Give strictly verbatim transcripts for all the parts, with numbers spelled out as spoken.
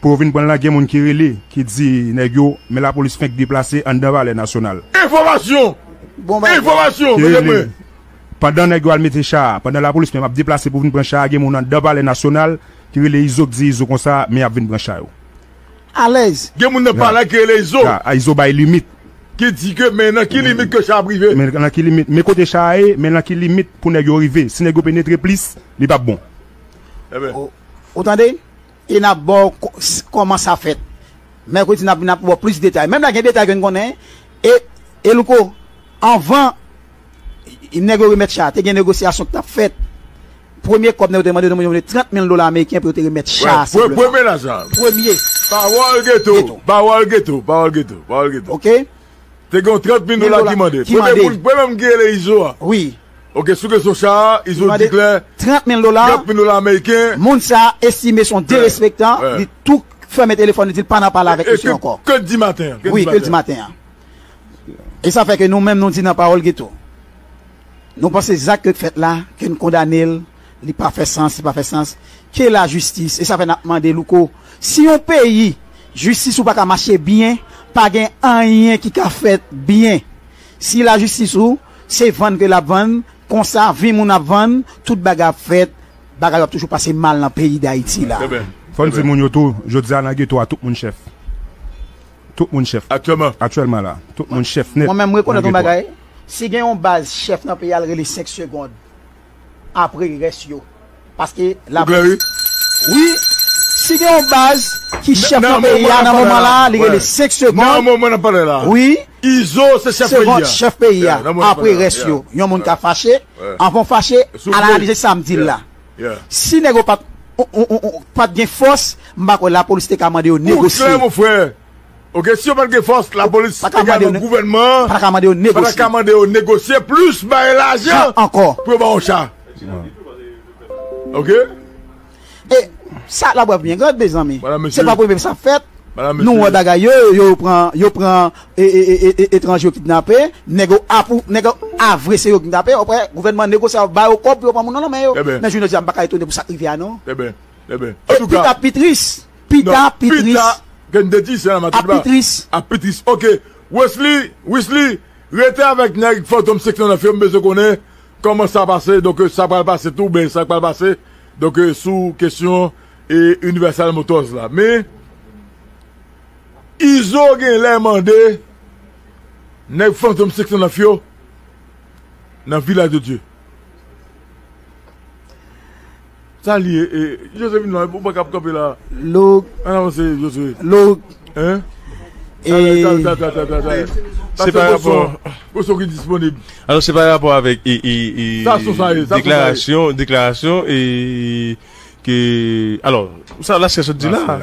Pou yo vin pran l la, gen moun ki rele, ki di nèg yo, men lapolis fenk deplase anndan Palè Nasyonal. Enfòmasyon! Bon bagay. Enfòmasyon, ki rele. Pandan nèg yo al mete cha a, pandan lapolis menm ap deplase pou vin pran cha a, gen moun anndan Palè Nasyonal ki rele Izo, ki di Izo konsa, men y ap vin pran cha yo. Alèz. Gen moun nan palè ki rele Izo. Ya, a Izo bay limit. Ki di ke men nan ki limit ke cha ap rive. Men nan ki limit, men kote cha a ye, men nan ki limit pou nèg yo rive. Si nèg yo penetre plis, li p ap bon. Eben. Ou, ou tande? E n ap ba w ko-, s-, kòman sa fèt. Mèkredi, n ap, n ap ba w plis detay. Menm la, gen detay ke n konnen. E, e Louko, anvan nèg yo remèt cha, te gen negosyasyon ki t ap fèt. Premye kòb nèg yo te mande, yo te mande trant mil dola ameriken pou yo te remèt cha a senpleman. Premye lajan. Premye. Pawòl geto, pawòl geto, pawòl geto, pawòl geto. Oke? Te gen yon trant mil dola ki mande. Premye moun, premye moun ki rele Izo a. Wi. Oke, sou kesyon sa a, Izo di klè, trant mil dola, trant mil dola ameriken. Moun sa a estime se yon derespektan, li tou fèmen telefòn, li di l pa nan pale avèk misye ankò. Ke l di maten an. Wi, ke l di maten an. E sa fè ke nou menm, nou di nan Pawòl Geto. Nou panse zak ke k fèt la, ke n kondane l, li pa fè sans, li pa fè sans. Ke lajistis, e sa fè n ap mande Louko, si yon peyi, jistis ou pa ka mache byen, pa gen anyen ki ka fèt byen. Si lajistis ou, se vann ke l ap vann, konsa, vi moun ap vann, tout bagay ap fèt, bagay yo ap toujou pase mal nan peyi Dayiti la. Fò n di moun yo tou, jodi a nan geto a, tout moun chèf. Tout moun chèf. Aktyèlman. Aktyèlman la, tout moun chèf nèt. Mwen menm, m rekonèt yon bagay. Si gen yon baz chèf nan peyi a, l rele senk segonn. Apre rès yo. Paske la. Ou klè, wi. Wi. Si gen yon baz ki chèf nan peyi a nan moman la, li rele senk segonn. Nan moman n ap pale la. Wi. Izo se chèf peyi a. Chèf peyi a. Apre rès yo. Yon moun ka fache, anvan w fache, al analize sa m di l la. Si nèg yo pa t, on, on, on, on, pa t gen fòs, m pa kwè lapolis te ka mande yo negosye. Ou klè, mon frè. Oke, si yo pa t gen fòs, lapolis, egalman gouvènman an, pa ta ka mande yo negosye. Pa ta ka mande yo negosye, plis bay lajan ankò pou yo ba yo cha. Oke? E sa la w ap byen gade, mezanmi. Se pa premye sa fèt. Nou wè bagay yo, yo pran, yo pran e, e, e, e, etranje yo kidnape, nèg yo apou, nèg yo avre se yo kidnape, apre gouvènman negosye ba yo kòb pou yo pran moun nan nan men yo. Men jounen jodi a, m pa ka etone pou sa k rive a non. Eben, eben. E pi ta pi tris. Pi ta pi tris. Ke n te di, se nan Matiba. Ap pi tris. Ap pi tris. Oke. Wesley, Wesley, rete avèk nèg Fantom senk san nèf yo, m bezwen konnen kòman sa pase. Donk, sa pral pase tou, ben, sa pral pase. Donk, sou kesyon e Universal Motors la. Men, Izo gen lè mande nèg Fantom senk san nèf yo nan Vilaj de Dye. Sa li ye, e, Jose vin la, ou pa kab kanpe la. Look. Ann avanse, Jose. Look. Hein? E talè, talè, talè, talè, talè, talè. Se pa rapò. Pou son ki disponib. Alò, se pa rapò avèk, e, e, e, sa son sa ye, sa son sa ye. Deklarasyon, deklarasyon, e, ke, alò, sa Laskè sot di la.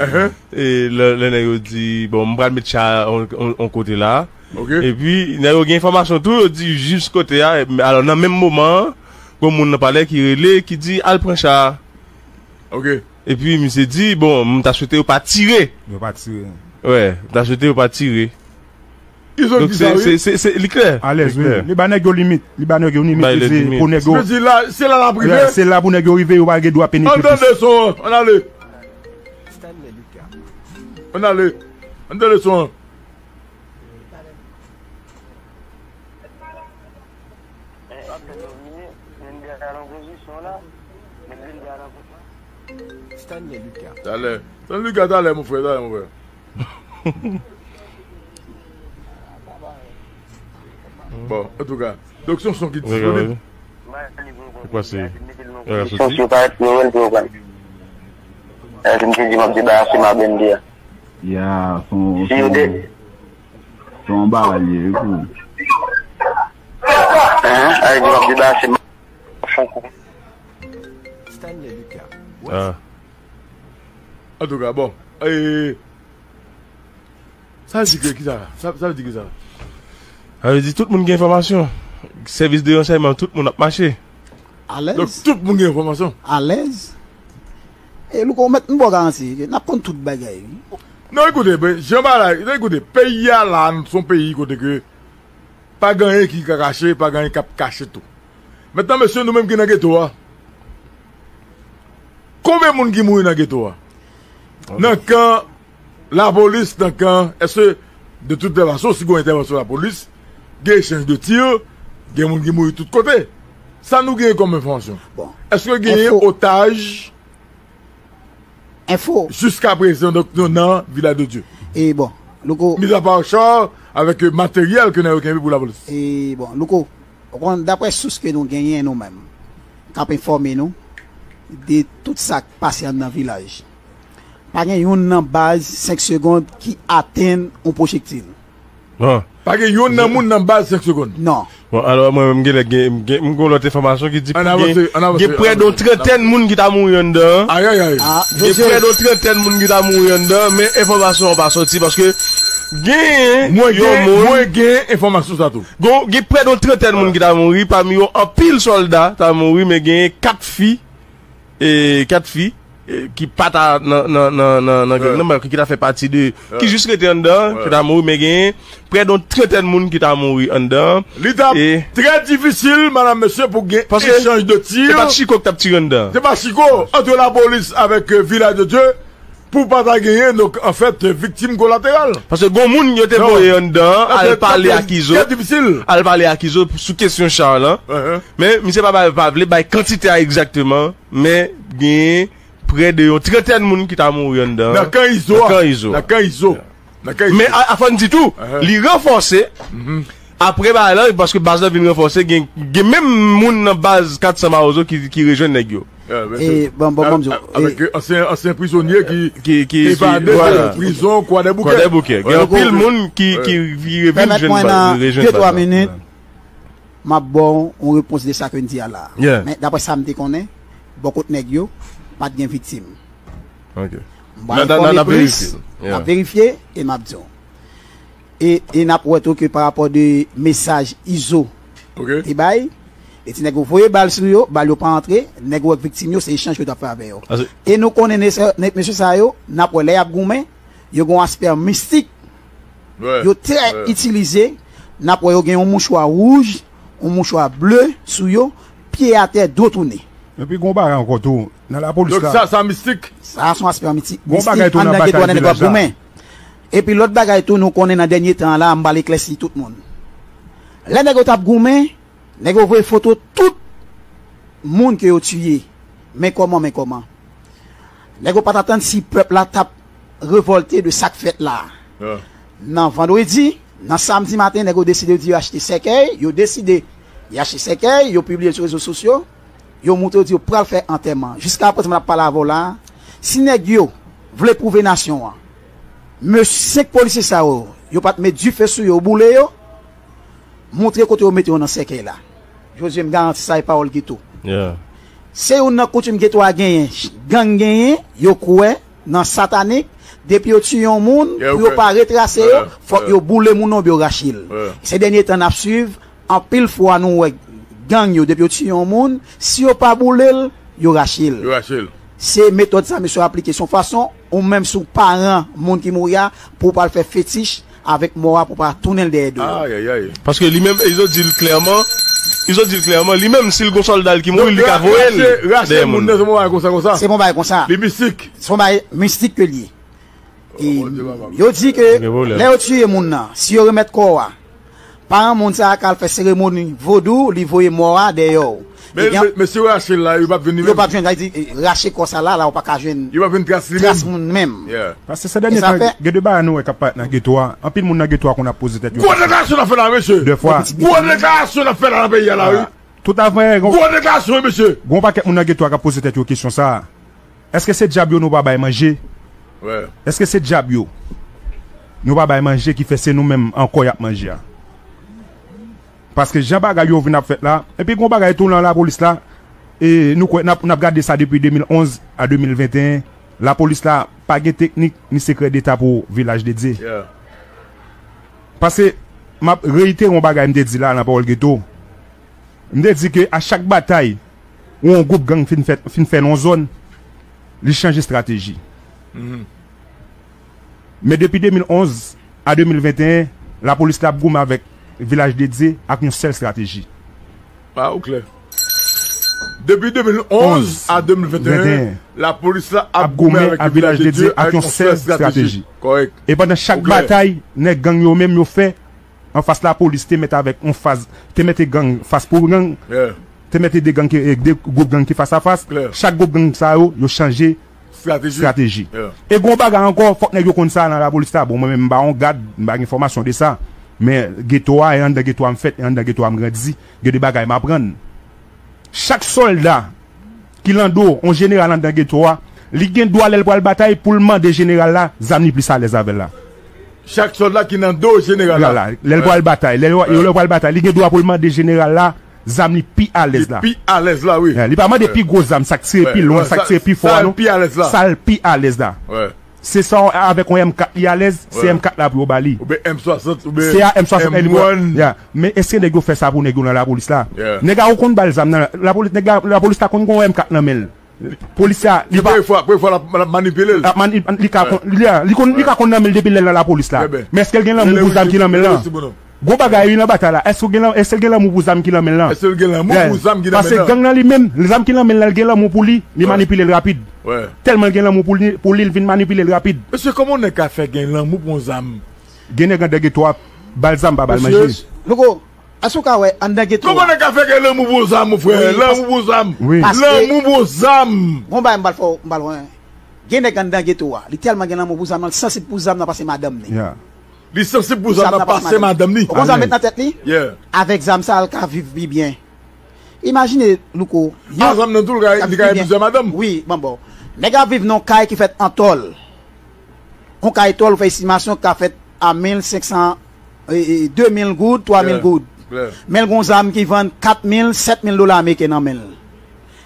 E lè, lè nèg yo di, bon, m pral met cha on, on, on kote la. Epi, nèg yo gen enfòmasyon tou, yo di jis kote a. Alò, nan menm moman an, gon moun nan palè ki rele, ki di, al pran cha a. Epi, misye di, bon, m ta swete yo pa tire. Yo pa tire. Wè, m ta swete yo pa tire. Donk, se, se, se, se, li klè. Alèz, wi. Li ba nèg yo limit. Li ba nèg yo limit, li di pou nèg yo. Yo di la, se la l ap rive. Se la pou nèg yo rive, yo pa gen dwa penetre plis. Ann tande son an, ann ale. Ann ale. Ann tande son an. Stanley Lucas. Talè. Stanley Lucas, talè, mon frè, talè, mon frè. Bon, antouka. Donk, se yon son ki disponib. Ou kwè se Son sou parèt pou yo wè l pou yo pran. Epi m te di m ap debarase m a bende a. Ya, se yon, se yon, se yon bagay li ye, wi, pou. Hein? A di m ap debarase m. Antouka, bon. E, Sa vle di ke kisa? Sa, sa vle di kisa? Sa vle di tout moun gen enfòmasyon. Sèvis de ransèyman, tout moun ap mache. Alèz. Donk, tout moun gen enfòmasyon. Alèz. E Louko, mèt m ba w garanti, n ap konn tout bagay, wi. Non, ekoute, ben, jan bagay la, non, ekoute, peyi a la, se yon peyi kote ke pa gen anyen ki ka kache, pa gen anyen k ap kache tou. Mentnan, mesye, nou menm ki nan geto a, konbyen moun ki mouri nan geto a? Nan kan Lapolis nan kan, èske de tout lè fason, si gen yon entèvansyon lapolis, gen echanj de tir, gen moun ki mouri tout kote? Sa nou genyen kòm enfòmasyon? Bon, èske genyen otaj? Enfo. Jiska prezan, donk, nou nan Vilaj de Dye. E bon, Louko. Mizapa cha avèk, euh, materyèl ke nèg yo kenbe pou lapolis. E bon, Louko, ou konn, daprè sous ke nou genyen nou menm, k ap enfòme nou de tout sa k pase anndan vilaj, pa gen youn nan baz senk segonn ki atenn yon pwojektil. Pa gen youn nan moun nan baz senk segonn. Non. Bon, alò, mwen menm, gen lè gen, gen, m gen lòt enfòmasyon ki di gen, gen prè de yon trantèn moun ki ta mouri anndan. Ayayay. Gen prè de yon trantèn moun ki ta mouri anndan, men enfòmasyon an pa sòti paske gen yon moun. Mwen gen enfòmasyon sa tou. Gen, gen prè de yon trantèn moun ki ta mouri, pami yo anpil sòlda ta mouri, men gen kat fi, e, kat fi, e, ki pa ta nan, nan, nan, nan, nan gang nan, men ki ta fè pati de, ki jis rete anndan, ki ta mouri, men gen prè de yon trantèn moun ki ta mouri anndan. Li t ap trè difisil, madam, mesye, pou gen echanj de tir. Se pa t Chiko ki t ap tire anndan. Se pa Chiko, ant lapolis avèk, euh, Vilaj de Dye, pou pa ta genyen, donk, anfèt, viktim kolateral. Paske gon moun yo te voye anndan, al pale ak Izo. Al pale ak Izo sou kesyon cha lan. Men, misye pa bay, pa vle bay kantite a egzakteman, men gen prè de yon trantèn moun ki ta mouri anndan. Nan kan Izo a. Nan kan Izo a. Nan kan Izo. Nan kan Izo. Men a, a fò n di tou, li ranfòse. Apre bagay la, paske baz la vin ranfòse, gen, gen menm moun nan baz kat san Mawozo ki, ki rejwenn nèg yo. E, bon, bon, bon, avèk, euh, ansyen, ansyen prizonye ki, ki, ki evade de prizon Kwadèboukè. Kwadèboukè. Gen anpil moun ki, ki, ki vin jwenn baz, rejwenn baz la. Pèmèt mwen nan de twa minit, m ap ba w yon repons de sa ke n di a la a. Men daprè sa m te konnen, bò kot nèg yo, pa t gen viktim. M pral enfòme plis, m ap verifye e m ap di w. E, e n ap wè tou ke pa rapò de mesaj Izo te bay, e ti nèg yo voye bal sou yo, bal yo pa antre, nèg yo ak viktim yo, se echanj yo t ap fè avè yo. E nou konnen mesye sa yo, n ap wè lè y ap goumen, yo gen yon aspè mistik, yo trè itilize, n ap wè yo gen yon mouchwa wouj, yon mouchwa ble sou yo, pye atè, do tounen. Epi gen yon bagay ankò tou, nan lapolis la. Donk sa, sa mistik? Sa se yon aspè mistik, mistik anndan gen dwa nèg yo ap goumen. Epi lòt bagay tou, nou konnen nan dènye tan an la, m pral eklèsi tout moun. Lè nèg yo t ap goumen, nèg yo voye foto tout moun ke yo tiye. Men kòman, men kòman. Nèg yo pa t atann si pèp la t ap revòlte de sa k fèt la a. Nan vandredi, nan samdi maten, nèg yo deside di yo achte sèkèy, yo deside y achte sèkèy, yo pibliye l sou rezo sosyo, yo montre yo di yo pral fè antèman. Jiskaprezan, m ap pale avè w la a, si nèg yo vle pwouve nasyon an, mesye senk polisye sa yo, yo pa t met dife sou yo, boule yo, montre kote yo mete yo nan sèkèy la. Jozye, m garanti sa e pawòl Geto. Se youn nan koutim Geto a genyen, gang genyen, yo kwè nan satanik, depi yo tiye yon moun, pou yo pa retrase yo, fòk yo boule moun nan oubyen yo rache l. Se dènye tan n ap swiv, anpil fwa nou wè gang yo, depi yo tiye yon moun, si yo pa boule l, yo rache l. Se metòd sa mesye yo aplike. Se yon fason, ou menm si w paran moun ki mouri a, pou w pa al fè fetich avèk mò a, pou w pa tounen l dèyè do yo. Paske li menm, Izo di l klèman, Izo di l klèman, li menm, si l gon sòlda l ki mouri, li ka voye l dèyè moun nan. Se yon bagay konsa, konsa. Se yon bagay konsa. Li mistik. Se yon bagay mistik ke l ye. E yo di ke lè yo tiye moun nan, si yo remèt kò a, paran moun sa a ka al fè seremoni vodou, li voye mò a dèyè w. Men, men, men si yo rache l la, yo p ap jwenn li menm. Yo p ap jwenn, sa vle di, e, rache kò sa la, la, ou pa ka jwenn tras moun menm. Paske se dènye tan, gen de bagay nou wè k ap parèt nan geto a. Anpil moun nan geto a konn ap poze tèt yo kesyon. Gwo deklarasyon n ap fè la, mesye. Defwa. Gwo deklarasyon n ap fè la nan peyi a la, wi. Tout avan yè, gwo deklarasyon, wi, mesye. Gon pakèt moun nan geto a k ap poze tèt yo kesyon sa a. Èske se dyab yo nou pa bay manje? Èske se dyab yo nou pa bay manje ki fè se nou menm ankò y ap manje a? Paske jan bagay yo vin ap fèt la, epi gon bagay tou nan lapolis la, e nou kwè n ap, n ap gade sa depi de mil onz a de mil venteyen, lapolis la pa gen teknik ni sekrè deta pou Vilaj de Dye. Paske m ap reyitere yon bagay m te di la nan Pawòl Geto. M te di ke a chak batay, yon gwoup gang fin fè, fin fè nan yon zòn, li chanje estrateji. Men depi de mil onz a de mil venteyen, lapolis la ap goumen avèk Vilaj de Dye ak yon sèl estrateji. Ah, ou klè. Depi de mil onz a de mil venteyen, lapolis la ap goumen avèk Vilaj de Dye ak yon sèl estrateji. Kòrèk. E pandan chak batay, nèg gang yo menm yo fè, anfas lapolis te mèt avèk yon faz, te mèt gang fas pou gang, te mèt de gang ki, de gwoup gang ki fas a fas. Chak gwoup gang sa yo, yo chanje estrateji. E gon bagay ankò, fòk nèg yo konn sa nan lapolis la. Bon, mwen menm, m pa yon gad, m pa gen fòmasyon de sa. Men geto a, e anndan geto a m fèt, e anndan geto a m grandi. Gen de bagay m aprann. Chak sòlda ki nan do yon jeneral anndan geto a, li gen dwa lè l pral batay pou l mande jeneral la zam li plis alèz avè l la. Chak sòlda ki nan do jeneral la. Lè l pral batay, lè l pral batay, li gen dwa pou l mande jeneral la zam li pi alèz la. Li pi alèz la, wi. Li pa mande pi gwo zam, sa k tire pi lwen, sa k tire pi fò, non. Sa l pi alèz la. Sa l pi alèz la. Se sa avèk yon M kat li alèz, se M kat la pou yo ba li. Oubyen M swasant, oubyen se a M swasant M one. Men èske nèg yo fè sa pou nèg yo nan lapolis la? Nèg a ou konn ba l zam nan lapolis, nèg la, lapolis la konn gon M kat nan men l. Polisye a, li pa. Premye fwa, premye fwa l ap, l ap manipile l. L ap mani-, li ka konn, li, li konn, li ka konn nan men l depi lè l nan lapolis la. Men èske l gen lanmou pou zam ki nan men l lan? Gwo bagay wi nan batay la. Èske w gen lan-, èske l gen lanmou pou zam ki nan men l lan? Èske l gen lanmou pou zam ki nan men l lan? Paske gang nan li menm, zam ki nan men l lan, l gen lanmou pou li, li manipile l rapid. Tèlman l gen lanmou pou li, pou li, l vin manipile l rapid. Mesye, kòman yon nèg ka fè gen lanmou pou yon zam? Gen nèg anndan geto a, ba l zam pa ba l manje. Louko, èske w ka wè anndan geto a? Kòman nèg ka fè gen lanmou pou yon zam, mon frè? Lanmou pou zam. Lanmou pou zam. Gon bagay m pral fè w, m pral wè. Gen nèg anndan geto a, li tèlman gen lanmou pou zam nan, li sansib pou zam nan pase madanm li. Li sansib pou zam nan pase madanm li. Ou konn sa l met nan tèt li? Avèk zam sa, l ka viv pi byen. Imajine, Louko. A, zam nan tou, li ka, li ka gen plizyè madanm. Wi, bon, bon. Nèg ap viv nan yon kay ki fèt an tòl. Yon kay tòl, ou fè estimasyon, ka fèt a mil senk san, e, e, de mil goud, twa mil goud. Men l gon zam ki vann kat mil, sèt mil dola ameriken nan men l.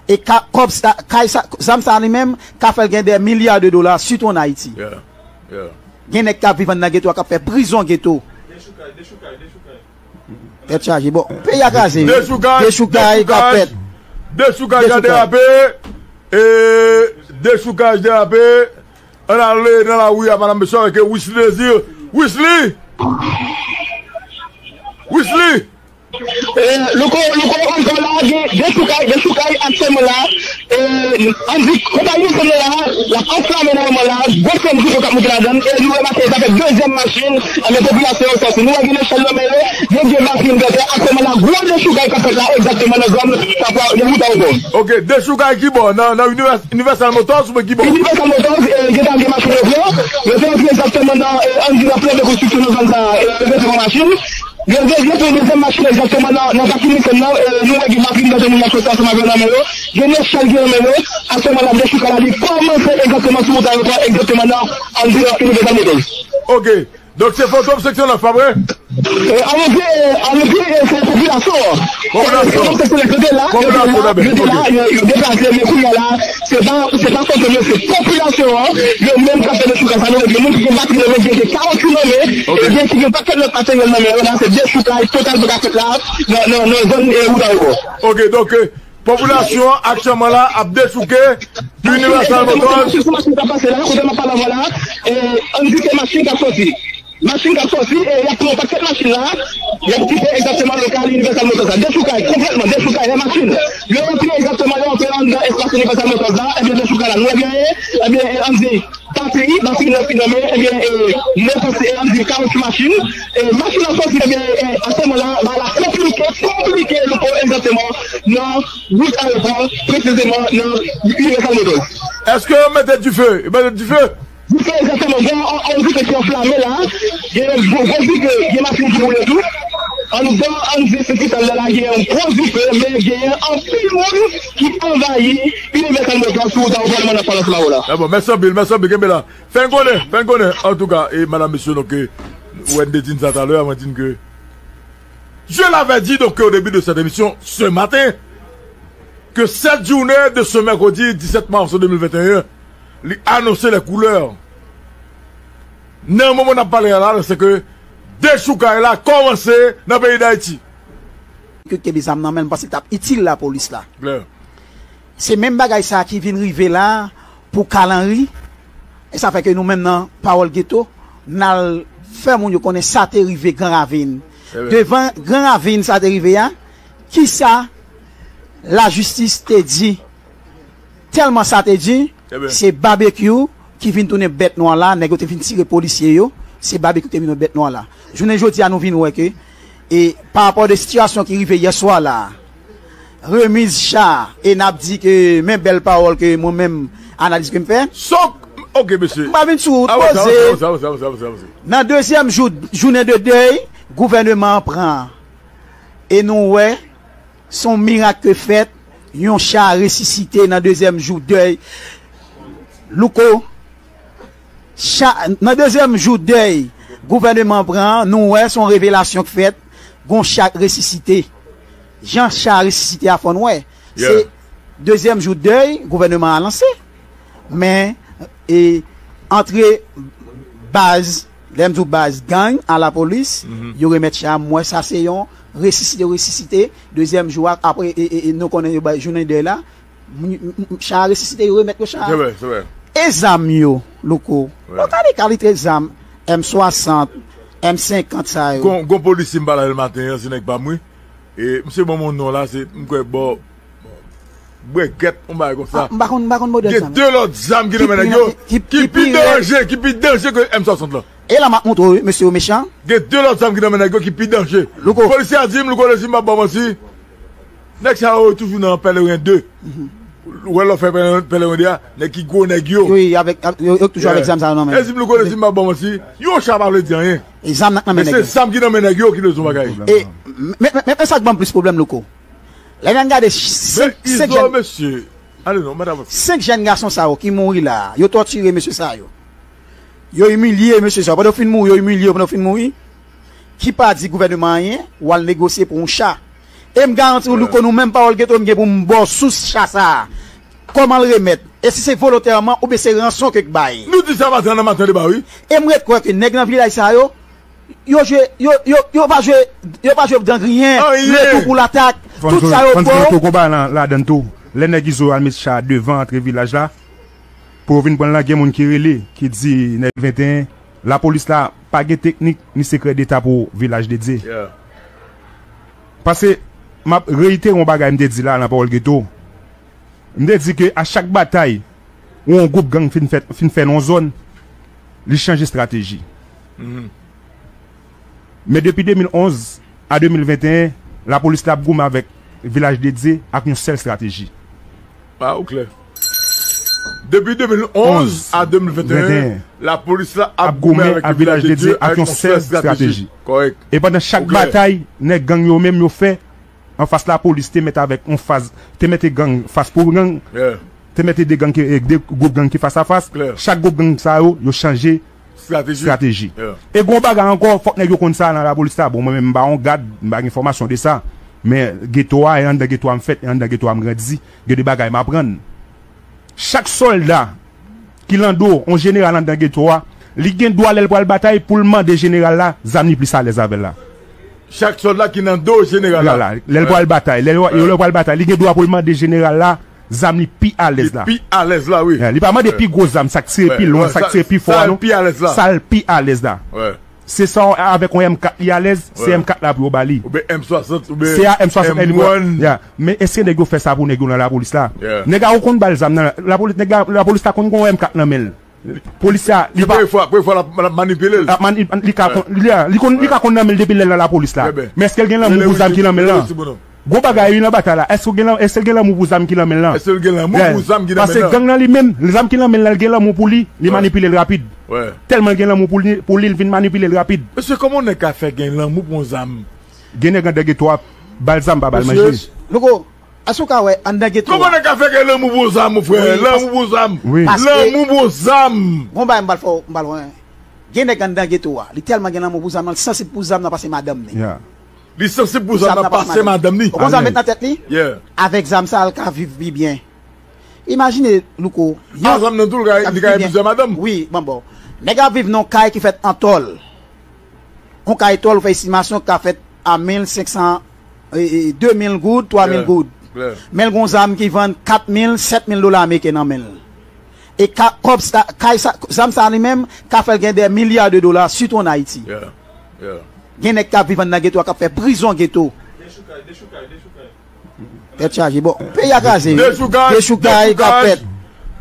E ka, kòb sa, kay sa, zam sa li menm, ka fè l gen dè milya de dola, sitou ann Ayiti. Gen nèg k ap viv anndan geto a, k ap fè prizon geto. Tèt chaje. Bon, peyi a kraze, wi. Dechoukaj, dechoukaj k ap fèt. Dechoukaj la derape. E dechoukaj derape. Ann ale nan lari a, madanm, mesye, avèk Wisly Désir. Wisly! Wisly! Eh, Louko, Louko, ankò la, gen dechoukaj, dechoukaj aktyèlman la. Eh, ann di, konpayi nou la, l ap anflame nan moman la, gwo fanm gwo k ap monte ladan l, e nou remake sa fè dezyèm machin, anben popilasyon an sòti. Nou wè gen nechèl nan men yo, gen de machin granpè, aktyèlman la, gwo dechoukaj k ap fèt la, egzakteman nan zòn, sa pral, nan wout ankò. Ok, dechoukaj ki bò? Nan, nan Univers-, Universal Motors oubyen ki bò? Universal Motors, eh, gentan gen machin yo pran, yo te antre egzakteman nan, eh, ann di nan plan de konstriksyon nan zòn sa, eh, yo te pran machin. Yo, yo, yo pran dezyèm machin egzakteman nan, nan pakin Nissan nan, eh, nou wè gen machin granpè moun yo sòti ansanm avè yo nan men yo. Gen nechèl ki nan men yo. Aktyèlman la, dechoukaj la, li kòmanse egzakteman sou wout ayewopò, egzakteman nan, ann di nan Universal Motors. Ok. Donk se Fantom seksyon nèf, pa vre? Eh, ann di, eh, ann di, eh, se popilasyon an. Popilasyon. Eh, Fantom seksyon nèf, yo te la, yo te la, yo te la, yo, yo deplase, men kounye a la, se pa, se pa Fantom yo, se popilasyon an, yo menm k ap fè dechoukaj sa, nou wè gen moun ki gen batri nan men, gen, gen kawotchou nan men, e gen ki gen pakèt lòt materyèl nan men yo, la, se dechoukaj total pou ka fèt la, nan, nan, nan zòn, eh, wout ayewopò. Ok, donk, eh, popilasyon an aktyèlman la ap dechouke Universal Motors. Machin k ap pase la, kote m ap pale avè w la, eh, ann di se machin k ap sòti. Machin k ap sòti, e y ap pran yon pakèt machin la, y ap kite egzakteman lokal Universal Motors la. Dechoukaj, konplètman, dechoukaj, lè machin yo rantre egzakteman, yo rantre anndan espas Universal Motors la, ebyen, dechoukaj la, nou wè byen, ebyen, ann di, batri, batri nan, nan men, ebyen, e, motò, e, ann di, kawotchou machin, e, machin ap sòti, ebyen, e, aktyèlman la, bagay la konplike, konplike, Louko, egzakteman, nan wout ayewopò, presizeman, nan Universal Motors. Èske yo mete dife? Yo mete dife? Dife, egzakteman. Gen yon, yon, yon dife ki anflame la. Gen yon gwo, gwo dife, gen machin ki boule tou. Anndan, ann di, se ki sa la, gen yon gwo dife, men gen anpil moun ki anvayi Universal Motors sou wout ayewopò nan palans la la. Ah bon, mèsi anpil, mèsi anpil, kenbe la. Fè n konnen, fè n konnen. Antouka, e madanm, mesye, donk, e, ou wè n te di n sa talè, mwen di n ke je l'avais dit, donc, au début de cette émission, ce matin, ke sèt jounen de se mèkredi disèt mas de mil venteyen, li anonse lè koulè. Nan moman n ap pale a la, se ke dechoukay la kòmanse nan peyi Dayiti. Ki kenbe zam nan men l, m panse l t ap itil lapolis la. Se menm bagay sa a ki vin rive la pou Carl Henry. E sa fè ke nou menm nan Pawòl Geto, n al fè moun yo konnen sa te rive Gran Ravin. Devan Gran Ravin sa te rive a, kisa Lajistis te di, tèlman sa te di, se Babekyou ki vin tounen bèt nwa la, nèg yo te vin tire polisye yo, se Babekyou ki te vin yon bèt nwa la. Jounen jodi a, nou vin wè ke, e pa rapò de sitiyasyon ki rive yè swa la, remiz cha, e n ap di ke men bèl pawòl ke mwen menm, analiz ke m fè. Sòk, ok, mesye. M pa vin sou wout poze. Nan dezyèm jou, jounen de dèy, gouvènman an pran. E nou wè, se yon mirak ke fèt, yon cha resisite nan dezyèm jou dèy. Louko, cha, nan dezyèm jou dèy gouvènman an pran an, nou wè se yon revelasyon k fèt, gon cha k resisite. Jan cha resisite a fò n wè. Se dezyèm jou dèy gouvènman an lanse. Men, e, antre baz, lè m di w baz gang a lapolis, yo remèt cha a, m wè sa se yon resisite, resisite, dezyèm jou a, apre, e, e, e, nou konnen yo bay jounen dèy la, m, m, m, cha a resisite, yo remèt yo cha a. Se vre, se vre. E zam yo, Louko, yo ta de kalite zam, M swasant, M senkant sa yo. Gon, gon polisye m pale avè l maten an, se nèg pa m wi. E, misye ban m yon non la, se, m kwè, bò, bò, brègèt, yon bagay konsa. Ah, m pa konn, m pa konn modèl zam. Gen de lòt zam ki nan men nèg yo, ki, ki pi danje, ki pi danje ke M swasant lan. E la m ap montre w, mesye yo mechan. Gen de lòt zam ki nan men nèg yo ki pi danje. Louko. Polisye a di m, Louko Lezi, m p ap ba w manti. Nèg sa yo toujou nan Pèleren de. Ou wè lè w fè Pèleren, Pèleren de a, nèg ki gwo nèg yo. Wi, avèk, avèk, yo, yo toujou avèk zam sa yo nan men. Lezi m, Louko Lezi, m p ap ba w manti. Yon cha pa vle di anyen. E zam nan k nan men nèg yo. Men se zam ki nan men nèg yo ki rezon bagay. E, men, men, men, men sa k ban m plis pwoblèm, Louko. Lè n gade senk, senk jèn, mesye. Ale non, madanm. Senk jèn gason sa yo ki mouri la, yo tòtire mesye sa yo. Yo imilye mesye sa yo. Pandan yo fin mouri, yo imilye yo pandan yo fin mouri. Ki pa di gouvènman anyen, w al negosye pou yon cha. E m garanti w, Louko, nou menm pawòl geto, m gen pou m ba w sous cha sa a. Kòman l remèt? E si se volontèman oubyen se ranson ke k bay? Nou di sa maten an nan maten deba, wi. E m ret kwè ke nèg nan vilaj sa yo, yo jwe, yo, yo, yo pa jwe, yo pa jwe dan griyen, retou pou latak, tout sa yo bon. Fò n di w tou, gon bagay la, ladann tou. Lè nèg Izo al met cha devan antre vilaj la, pou yo vin pran l lan, gen moun ki rele, ki di nèg venteyen, lapolis la pa gen teknik ni sekrè deta pou Vilaj de Dye. Paske, m ap reyitere yon bagay m te di la nan Pawòl Geto. M te di ke a chak batay, yon gwoup gang fin fè, fin fè nan yon zòn, li chanje estrateji. Men depi de mil onz a de mil venteyen, lapolis la ap goumen avèk Vilaj de Dye ak yon sèl estrateji. Ah, ou klè. Depi de mil onz a de mil venteyen, lapolis la ap goumen avèk Vilaj de Dye ak yon sèl estrateji. Kòrèk. E pandan chak batay, nèg gang yo menm yo fè, anfas lapolis te mèt avèk yon faz, te mete gang fas pou gang, te mete de gang ki, e, de gwoup gang ki fas a fas. Chak gwoup gang sa yo, yo chanje estrateji. E gon bagay ankò, fòk nèg yo konn sa nan lapolis la. Bon, mwen menm, m pa yon gad, m pa gen fòmasyon de sa. Men geto a, e anndan geto a m fèt, e anndan geto a m grandi. Gen de bagay m aprann. Chak sòlda ki nan do yon jeneral anndan geto a, li gen dwa lè l pral batay pou l mande jeneral la zam li plis alèz avè l la. Chak sòlda ki nan do jeneral la. Lè l pral batay, lè l, lè l pral batay, li gen dwa pou l mande jeneral la zam li pi alèz la. Li pi alèz la, wi. Li pa mande pi gwo zam, sa k tire pi lwen, sa k tire pi fò a, non. Sa l pi alèz la. Sa l pi alèz la. Se sa avèk yon M kat li alèz, se M kat la pou yo ba li. Oubyen M swasant, oubyen se a M swasant M one. Men èske nèg yo fè sa pou nèg yo nan lapolis la? Nèg la ou konn ba l zam nan lapolis, nèg la, lapolis la konn gen yon M kat nan men l. Polisye a, li pa. Premye fwa, premye fwa l ap, l ap manipile l. L ap mani-, li ka konn, li, li konn, li ka konn nan men l depi lè l nan lapolis la. Men èske l gen lanmou pou zam ki nan men l lan? Gwo bagay wi nan batay la. Èske w gen lan-, èske l gen lanmou pou zam ki nan men l lan? Èske l gen lanmou pou zam ki nan men l lan? Paske gang nan li menm, zam ki nan men l lan, l gen lanmou pou li, li manipile l rapid. Tèlman l gen lanmou pou li, pou li, l vin manipile l rapid. Mesye, kòman yon nèg ka fè gen lanmou pou yon zam? Gen nèg anndan geto a, ba l zam pa ba l manje. Louko, èske w ka wè anndan geto a? Kòman nèg ka fè gen lanmou pou yon zam, mon frè? Lanmou pou yon zam. Lanmou pou yon zam. Gon bagay m pral fè w, m pral wè. Gen nèg anndan geto a, li tèlman gen lanmou pou zam nan, li sansib pou zam nan pase madanm li. Li sansib pou zam nan pase madanm li. Ou konn sa l met nan tèt li? Avèk zam sa, l ka viv pi byen. Imajine, Louko, yon zam nan tou, li ka gen plizyè madanm. Wi, bon, bon. Nèg ap viv nan yon kay ki fèt an tòl. Yon kay tòl, ou fè estimasyon, ka fèt a mil senk san, e, e, de mil goud, twa mil goud. Men l gon zam ki vann kat mil, sèt mil dola ameriken nan men l. E ka, kòb sa, kay sa, zam sa li menm, ka fè l gen dè milya de dola, sitou ann Ayiti. Gen nèg k ap viv anndan geto a, k ap fè prizon geto. Tèt chaje. Bon, peyi a kraze, wi. Dechoukaj, dechoukay k ap fèt.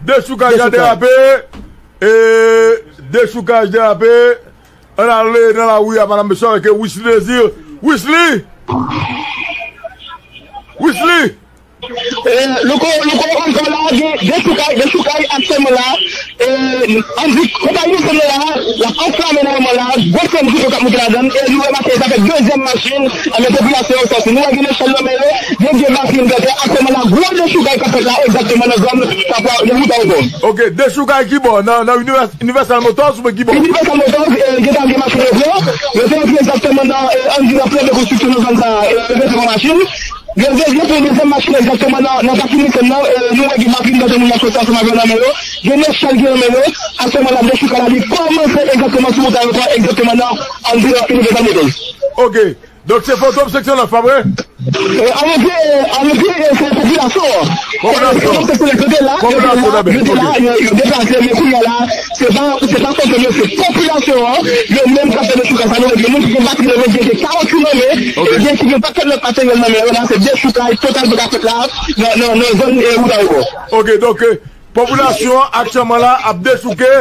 Dechoukaj a derape. E dechoukaj derape. Ann ale nan lari a, madam, mesye, avèk Wisly Désir. Wisly! Wisly! Eh, Louko, Louko, ankò la, gen dechoukay, dechoukay aktyèlman la. Eh, ann di, konpayi nou sèl la, l ap anflame nan moman la, gwo flanm gwo k ap monte ladan l, e nou remake sa fè dezyèm machin, anben popilasyon an sòti. Nou wè gen nechèl nan men yo, gen vye machin tètè, aktyèlman la, gwo dechoukay k ap fèt la, egzakteman nan zòn, sa pral, nan wout aewopò. Ok, dechoukay ki bò? Nan, nan Univers-, Universal Motors oubyen ki bò? Universal Motors, eh, gentan gen machin yo pran, yo te antre egzakteman nan, eh, ann di nan plan de konstriksyon nan zòn sa, eh, yo te pran machin. Yo, yo, yo pran dezyèm machin egzakteman nan, nan pakin Nissan nan, eh, nou wè gen machin tètè moun nan sòti ansanm avè yo nan men yo. Gen nechèl ki nan men yo. Aktyèlman la, dechoukay la, li kòmanse egzakteman sou wout aewopò, egzakteman nan, ann di nan Universal Motors. Ok. Donk se Fantom seksyon nèf, pa vre? Eh, ann di, ann di, eh, se popilasyon an. Popilasyon. Eh, seksyon nèf yo te la, yo te la, yo te la, yo, yo deplase, men kounye a la, se pa, se pa Fantom yo, se popilasyon an, yo menm k ap fè dechoukay sa, nou wè gen moun ki gen batri nan men, gen, gen kawotchou nan men, e gen ki gen pakèt lòt materyèl nan men yo la, se dechoukay total ki ka fèt la, nan, nan, nan zòn, eh, wout aewopò. Ok, donk, eh, popilasyon an aktyèlman la ap dechouke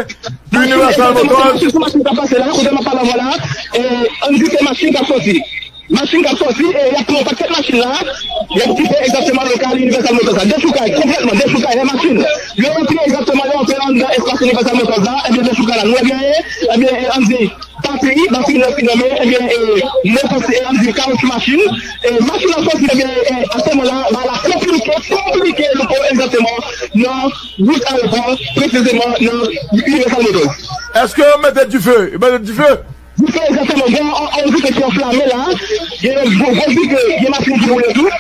Universal Motors. Sou machin k ap pase la, kote m ap pale avè w la, eh, ann di se machin k ap sòti. Machin k ap sòti, e y ap pran pakèt machin la, y ap kite egzakteman lokal Universal Motors la. Dechoukay, konplètman, dechoukay, lè machin yo rantre egzakteman, yo rantre anndan espas Universal Motors la, ebyen, dechoukay la, nou wè byen, ebyen, ann di, batri, batri nan fin nan men, ebyen, e, motò, e, ann di, kawotchou machin, e, machin la sòti, ebyen, e, aktyèlman la, bagay la konplike, konplike, Louko, egzakteman, nan wout aewopò, presizeman, nan Universal Motors. Èske yo mete dife? Yo mete dife? Dife, egzakteman. Gen yon, yon dife ki anflame la. Gen yon gwo, gwo dife, gen machin ki boule tou.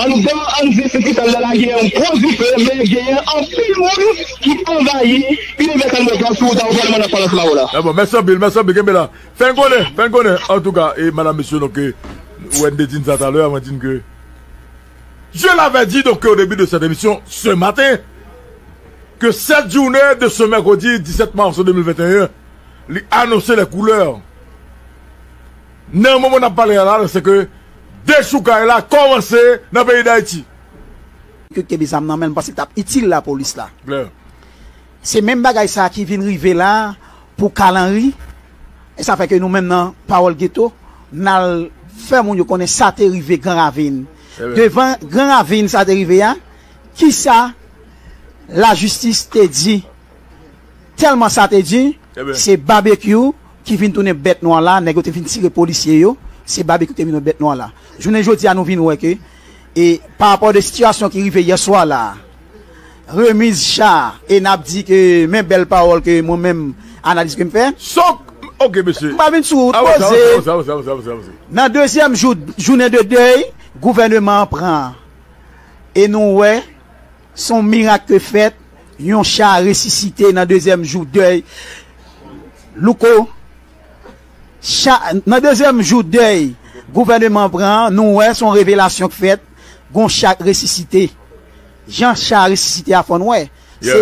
Anndan, ann di, se ki sa la, la, gen yon gwo dife, men gen anpil moun ki anvayi Universal Motors sou wout aewopò nan palans la la. Ah bon, mèsi anpil, mèsi anpil, kenbe la. Fè n konnen, fè n konnen. Antouka, e madam, mesye, donk, e, ou wè n te di n sa talè, mwen di n ke je l'avais dit, donc, au début de cette émission, ce matin, que cette journée de ce mercredi dix-sept mars deux mille vingt et un, li anonse lè koulè. Nan moman n ap pale a la, se ke dechoukay la kòmanse nan peyi Dayiti. Ki te gen zam nan men l, m panse l t ap itil lapolis la. Klè. Se menm bagay sa ki vin rive la pou Carl Henry. E sa fè ke nou menm nan Pawòl Geto, n al fè moun yo konnen sa te rive Gran Ravin. Devan Gran Ravin sa te rive a, kisa lajistis te di? Tèlman sa te di, se Babekyou ki vin tounen bèt nwa la, nèg yo te vin tire polisye yo, se Babekyou ki te vin tounen bèt nwa la. Jounen jodi a, nou vin wè ke, e pa rapò de sitiyasyon ki rive yè swa la, remiz cha, e n ap di ke men bèl pawòl ke mwen menm, analiz ke m fè. Sok, ok, mesye. M pa vin sou wout poze. Nan dezyèm jou, jounen de dèy, gouvèneman an pran. E nou wè, se yon mirak ke fèt, yon cha resisite nan dezyèm jou dèy. Louko, cha, nan dezyèm jou dèy gouvèneman an pran an, nou wè se yon revelasyon k fèt, gon cha k resisite. Jan cha a resisite a fò n wè. Se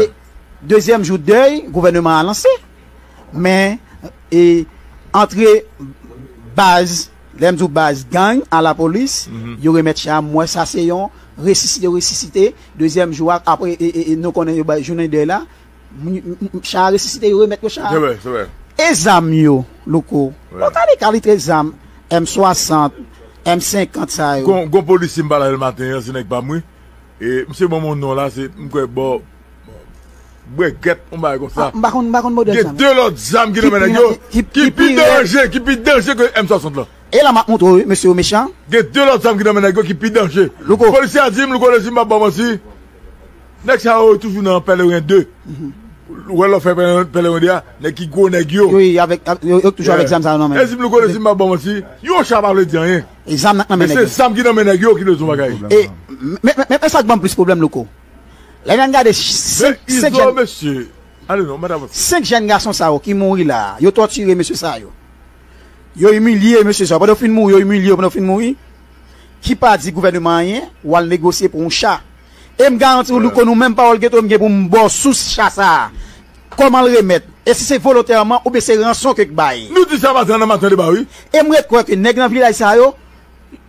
dezyèm jou dèy gouvèneman an lanse. Men, e, antre baz, lè m di w baz, gang a lapolis, yo remèt cha a, m wè sa se yon resisite, yo resisite, dezyèm jou a, apre, e, e, e, nou konnen yo bay jounen dèy la, m, m, m, cha a resisite, yo remèt yo cha a. Se vre, se vre. E zam yo, Louko, yo tande kalite zam, M swasant, M senkant sa yo. Gon, gon polisye m pale avè l maten an, se nèg pa m wi. E misye ban m yon non la, se, m kwè, bò, bwègèt, yon bagay konsa. Ah, m pa konn, m pa konn modèl sa, non. Gen de lòt zam ki nan men nèg yo, ki, ki pi danje, ki pi danje ke M swasant lan. E la m ap montre w, wi, mesye yo mechan. Gen de lòt zam ki nan men nèg yo ki pi danje. Louko. Polisye a di m, Louko Désir, m p ap ba w manti. Nèg sa yo toujou nan Pèleren de. Ou wè lè w fè Pèleren, Pèleren de a, nèg ki gwo nèg yo. Wi, avèk, avèk, yo, yo toujou avèk zam sa yo nan men yo. E di m, Louko Désir, m p ap ba w manti. Yon cha pa vle di anyen. E zam nan k nan men nèg yo. Men se zam ki nan men nèg yo ki bezwen bagay. E, men, men, men, men sa k ban m plis pwoblèm, Louko. Lè n gade senk, senk jèn, mesye. Ale non, mèt avanse. Senk jèn gason sa yo ki mouri la, yo tòtire mesye sa yo. Yo imilye mesye sa yo. Pandan yo fin mouri, yo imilye yo pandan yo fin mouri. Ki pa di gouvèneman anyen, w al negosye pou yon cha. E m garanti w, Louko, nou menm Pawòl Geto, m gen pou m ba w sous cha sa a. Kòman l remèt? E si se volontèman oubyen se ranson ke k bay? Nou di sa maten an nan maten deba, wi. E m ret kwè ke nèg nan vilaj sa yo,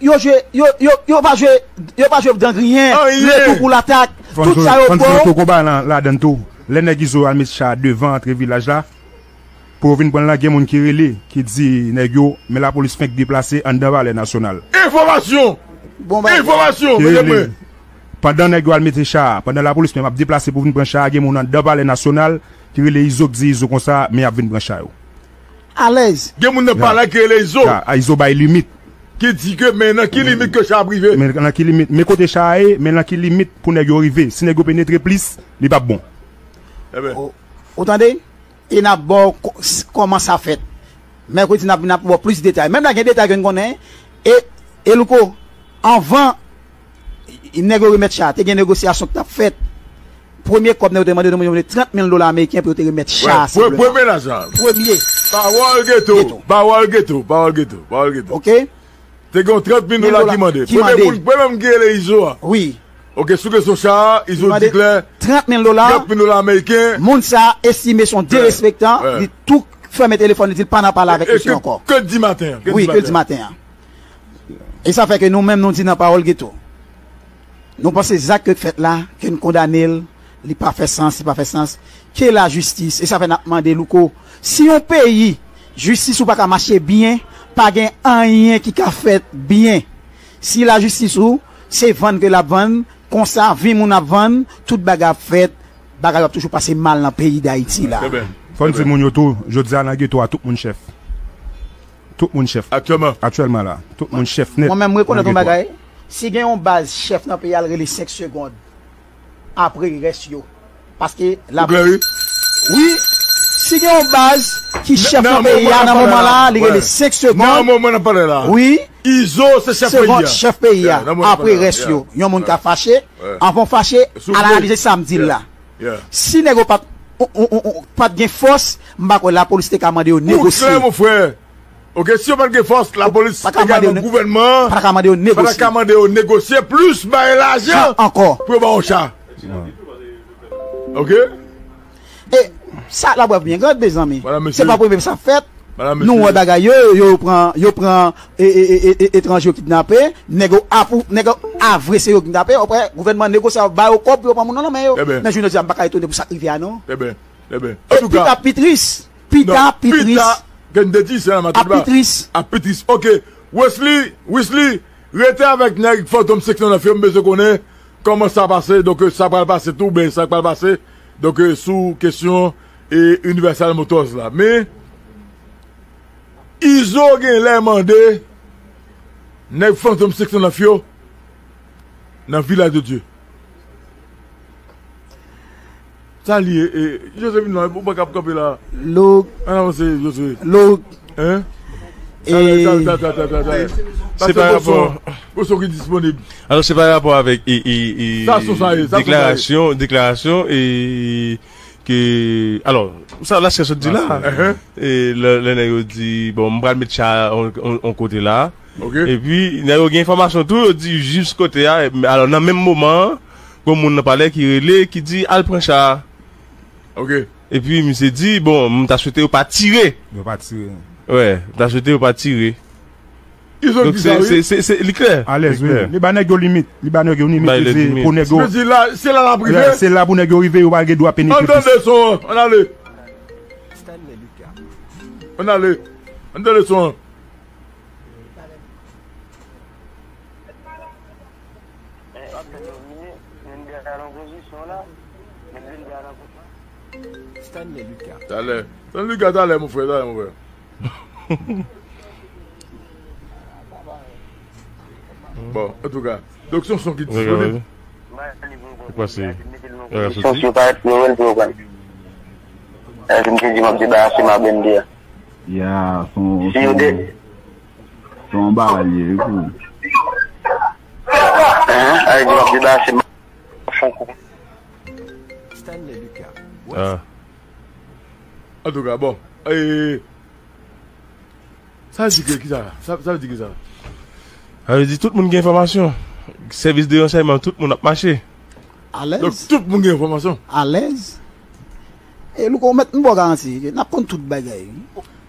Yo jwe, yo, yo, yo pa jwe, yo pa jwe dan griyen, retou pou latak, tout sa yo bon. Fò n di nou tou konba lan ladann tou. Lè nèg Izo al met cha devan antre vilaj la, pou yo vin pran l lan, gen moun ki rele, ki di nèg yo, men lapolis fenk deplase anndan Palè Nasyonal. Enfòmasyon! Bon bagay. Enfòmasyon, ki rele, pandan nèg yo al mete cha a, pandan lapolis menm ap deplase pou vin pran cha a, gen moun anndan Palè Nasyonal ki rele Izo, ki di Izo konsa, men y ap vin pran cha yo. Alèz. Gen moun nan palè ki rele Izo. Ya, a, Izo bay limit. Ki di ke men nan ki limit ke cha ap rive. Men nan ki limit, men kote cha a ye, men nan ki limit pou nèg yo rive. Si nèg yo penetre plis, li p ap bon. Ebyen. Ou, ou tande? E n ap ba w ko-, s-, kòman sa fèt. Mèkredi, n ap, n ap ba w plis detay. Menm la gen detay ke n konnen. E, e Louko, anvan nèg yo remèt cha, te gen negosyasyon k t ap fèt. Premye kòb nèg yo te mande, yo te mande trant mil dola ameriken pou yo te remèt cha a senpleman. Premye lajan. Premye. Pawòl geto. Pawòl geto. Pawòl geto. Pawòl geto. Oke? Te gen yon trant mil dola ki mande. Premye moun, premye moun ki rele Izo a. Wi. Oke, sou kesyon sa a, Izo di klè, trant mil dola, trant mil dola ameriken. Moun sa a estime se yon derespektan, li tou fèmen telefòn, li di l pa nan pale avèk misye ankò. Ke l di maten an. Wi, ke l di maten an. E sa fè ke nou menm nou di nan Pawòl Geto. Nou panse zak ke fèt la, ke n kondane l, li pa fè sans, li pa fè sans. Ke lajistis, e sa fè n ap mande Louko, si yon peyi, jistis ou pa ka mache byen, pa gen anyen ki ka fèt byen. Si lajistis ou, se vann ke l ap vann, konsa, vi moun ap vann, tout bagay ap fèt, bagay yo ap toujou pase mal nan peyi Dayiti la. Fò n di moun yo tou, jodi a nan geto a, tout moun chèf. Tout moun chèf. Aktyèlman. Aktyèlman la, tout moun chèf nèt. Mwen menm, m rekonèt yon bagay. Si gen yon baz chèf nan peyi a, l rele senk segonn apre rès yo. Paske la. Ou klè, wi. Wi, si gen yon baz ki chèf nan peyi a nan moman la, li rele senk segonn. Nan moman n ap pale la. Wi. Izo se chèf peyi a. Chèf peyi a. Apre rès yo. Yon moun ka fache, anvan w fache, al analize sa m di l la. Si nèg yo pa t, ou, ou, ou, ou, pa t gen fòs, m pa kwè lapolis te ka mande yo negosye. Ou klè, mon frè. Oke, si yo pa t gen fòs, lapolis, egalman gouvènman an, pa ta ka mande yo negosye. Pa ta ka mande yo negosye, plis bay lajan ankò pou yo ba yo cha. Oke? E sa la, brèf, byen grande, mezanmi. Se pa premye sa fèt. Nou wè bagay yo, yo pran, yo pran e, e, e, e, etranje yo kidnape, nèg yo ap, nèg yo avre se yo kidnape, apre gouvènman negosye ba yo kòb pou yo pran moun nan nan men yo. Men jounen jodi a, m pa ka etone pou sa k rive a, non. E pi t ap pi tris. Pita, pi tris. Pita, ke n te di, se nan matouba. Ap pi tris. Ap pi tris. Oke. Wesley, Wesley, rete avèk nèg Fantom senk san nèf yo, m bezwen konnen kòman sa pase. Donk, sa pral pase tou, ben, sa pral pase. Donk, sou kesyon, e, Universal Motors la. Men, Izo genlè mande nèg Fantom senk san nèf yo nan Vilaj de Dye. Sa li ye, e, José vin la, ou pa kab kanpe la. Look. Ann avanse, José. Look. Hein? Talè, talè, talè, talè, talè. Se pa rapò. Pou son ki disponib. Alò, se pa rapò avèk, e, e, e, sa son sa ye, sa son sa ye. Deklarasyon, deklarasyon, e, ke, alò, sa la, se sa sot di la. E, lè, lè nèg yo di, bon, m pral met cha on, on, on kote la. Epi, nèg yo gen enfòmasyon tou, yo di jis kote a. Alò, nan menm moman an, gon moun nan palè ki rele, ki di, al pran cha a. Epi, misye di, bon, m ta swete yo pa tire. Yo pa tire. Wè, m ta swete yo pa tire. Donk, se, se, se, se, li klè. Alèz, wi. Li ba nèg yo limit. Li ba nèg yo limit. Li di pou nèg yo. Se la, se la l ap rive. Se la pou nèg yo rive, yo pa gen dwa penetre plis. Ann tande son an, ann ale. Ann ale. Ann tande son an. Stanley Lucas. Talè. Stanley Lucas, talè, mon frè, talè, mon frè. Bon, antouka. Donk, se yon son ki disponib. Ou pase. Son si yo parèt pou yo wè l pou yo pran. Epi m te di m ap debarase m a bende a. Ya, son, son, son bagay li ye, wi, pou. Hein? Ay, di m ap debarase m a fon kou. Stanley Lucas. Ah. Antouka, bon. E, sa vle di ke, ki sa? Sa, sa vle di ki sa? Sa vle di tout moun gen enfòmasyon. Sèvis de ransèyman, tout moun ap mache. Alèz. Donk, tout moun gen enfòmasyon. Alèz. E Louko, ou mèt m ba w garanti, n ap konn tout bagay.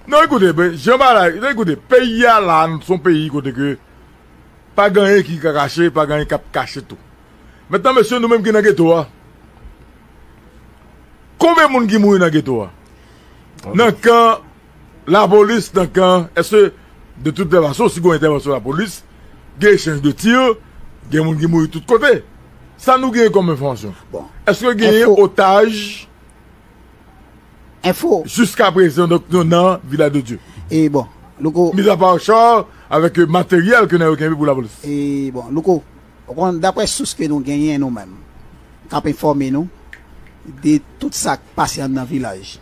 Non, ekoute, ben, jan bagay la, ekoute, peyi a la, se yon peyi kote ke Pa gen anyen ki ka kache, pa gen anyen k ap kache tou. Mentnan, mesye, nou menm ki nan geto a, konbyen moun ki mouri nan geto a? Nan kan lapolis, nan kan, èske, de tout lè fason, si gen entèvansyon lapolis, gen echanj de tir, gen moun ki mouri tout kote? Sa nou genyen kòm enfòmasyon? Bon. Èske genyen otaj jiskaprezan, donk, nou nan Vilaj de Dye? E bon, Louko. Mizapa char avèk, euh, materyèl ke nèg yo kenbe pou lapolis. E bon, Louko, ou konn, daprè sous ke nou genyen nou menm, k ap enfòme nou de tout sa k pase anndan vilaj,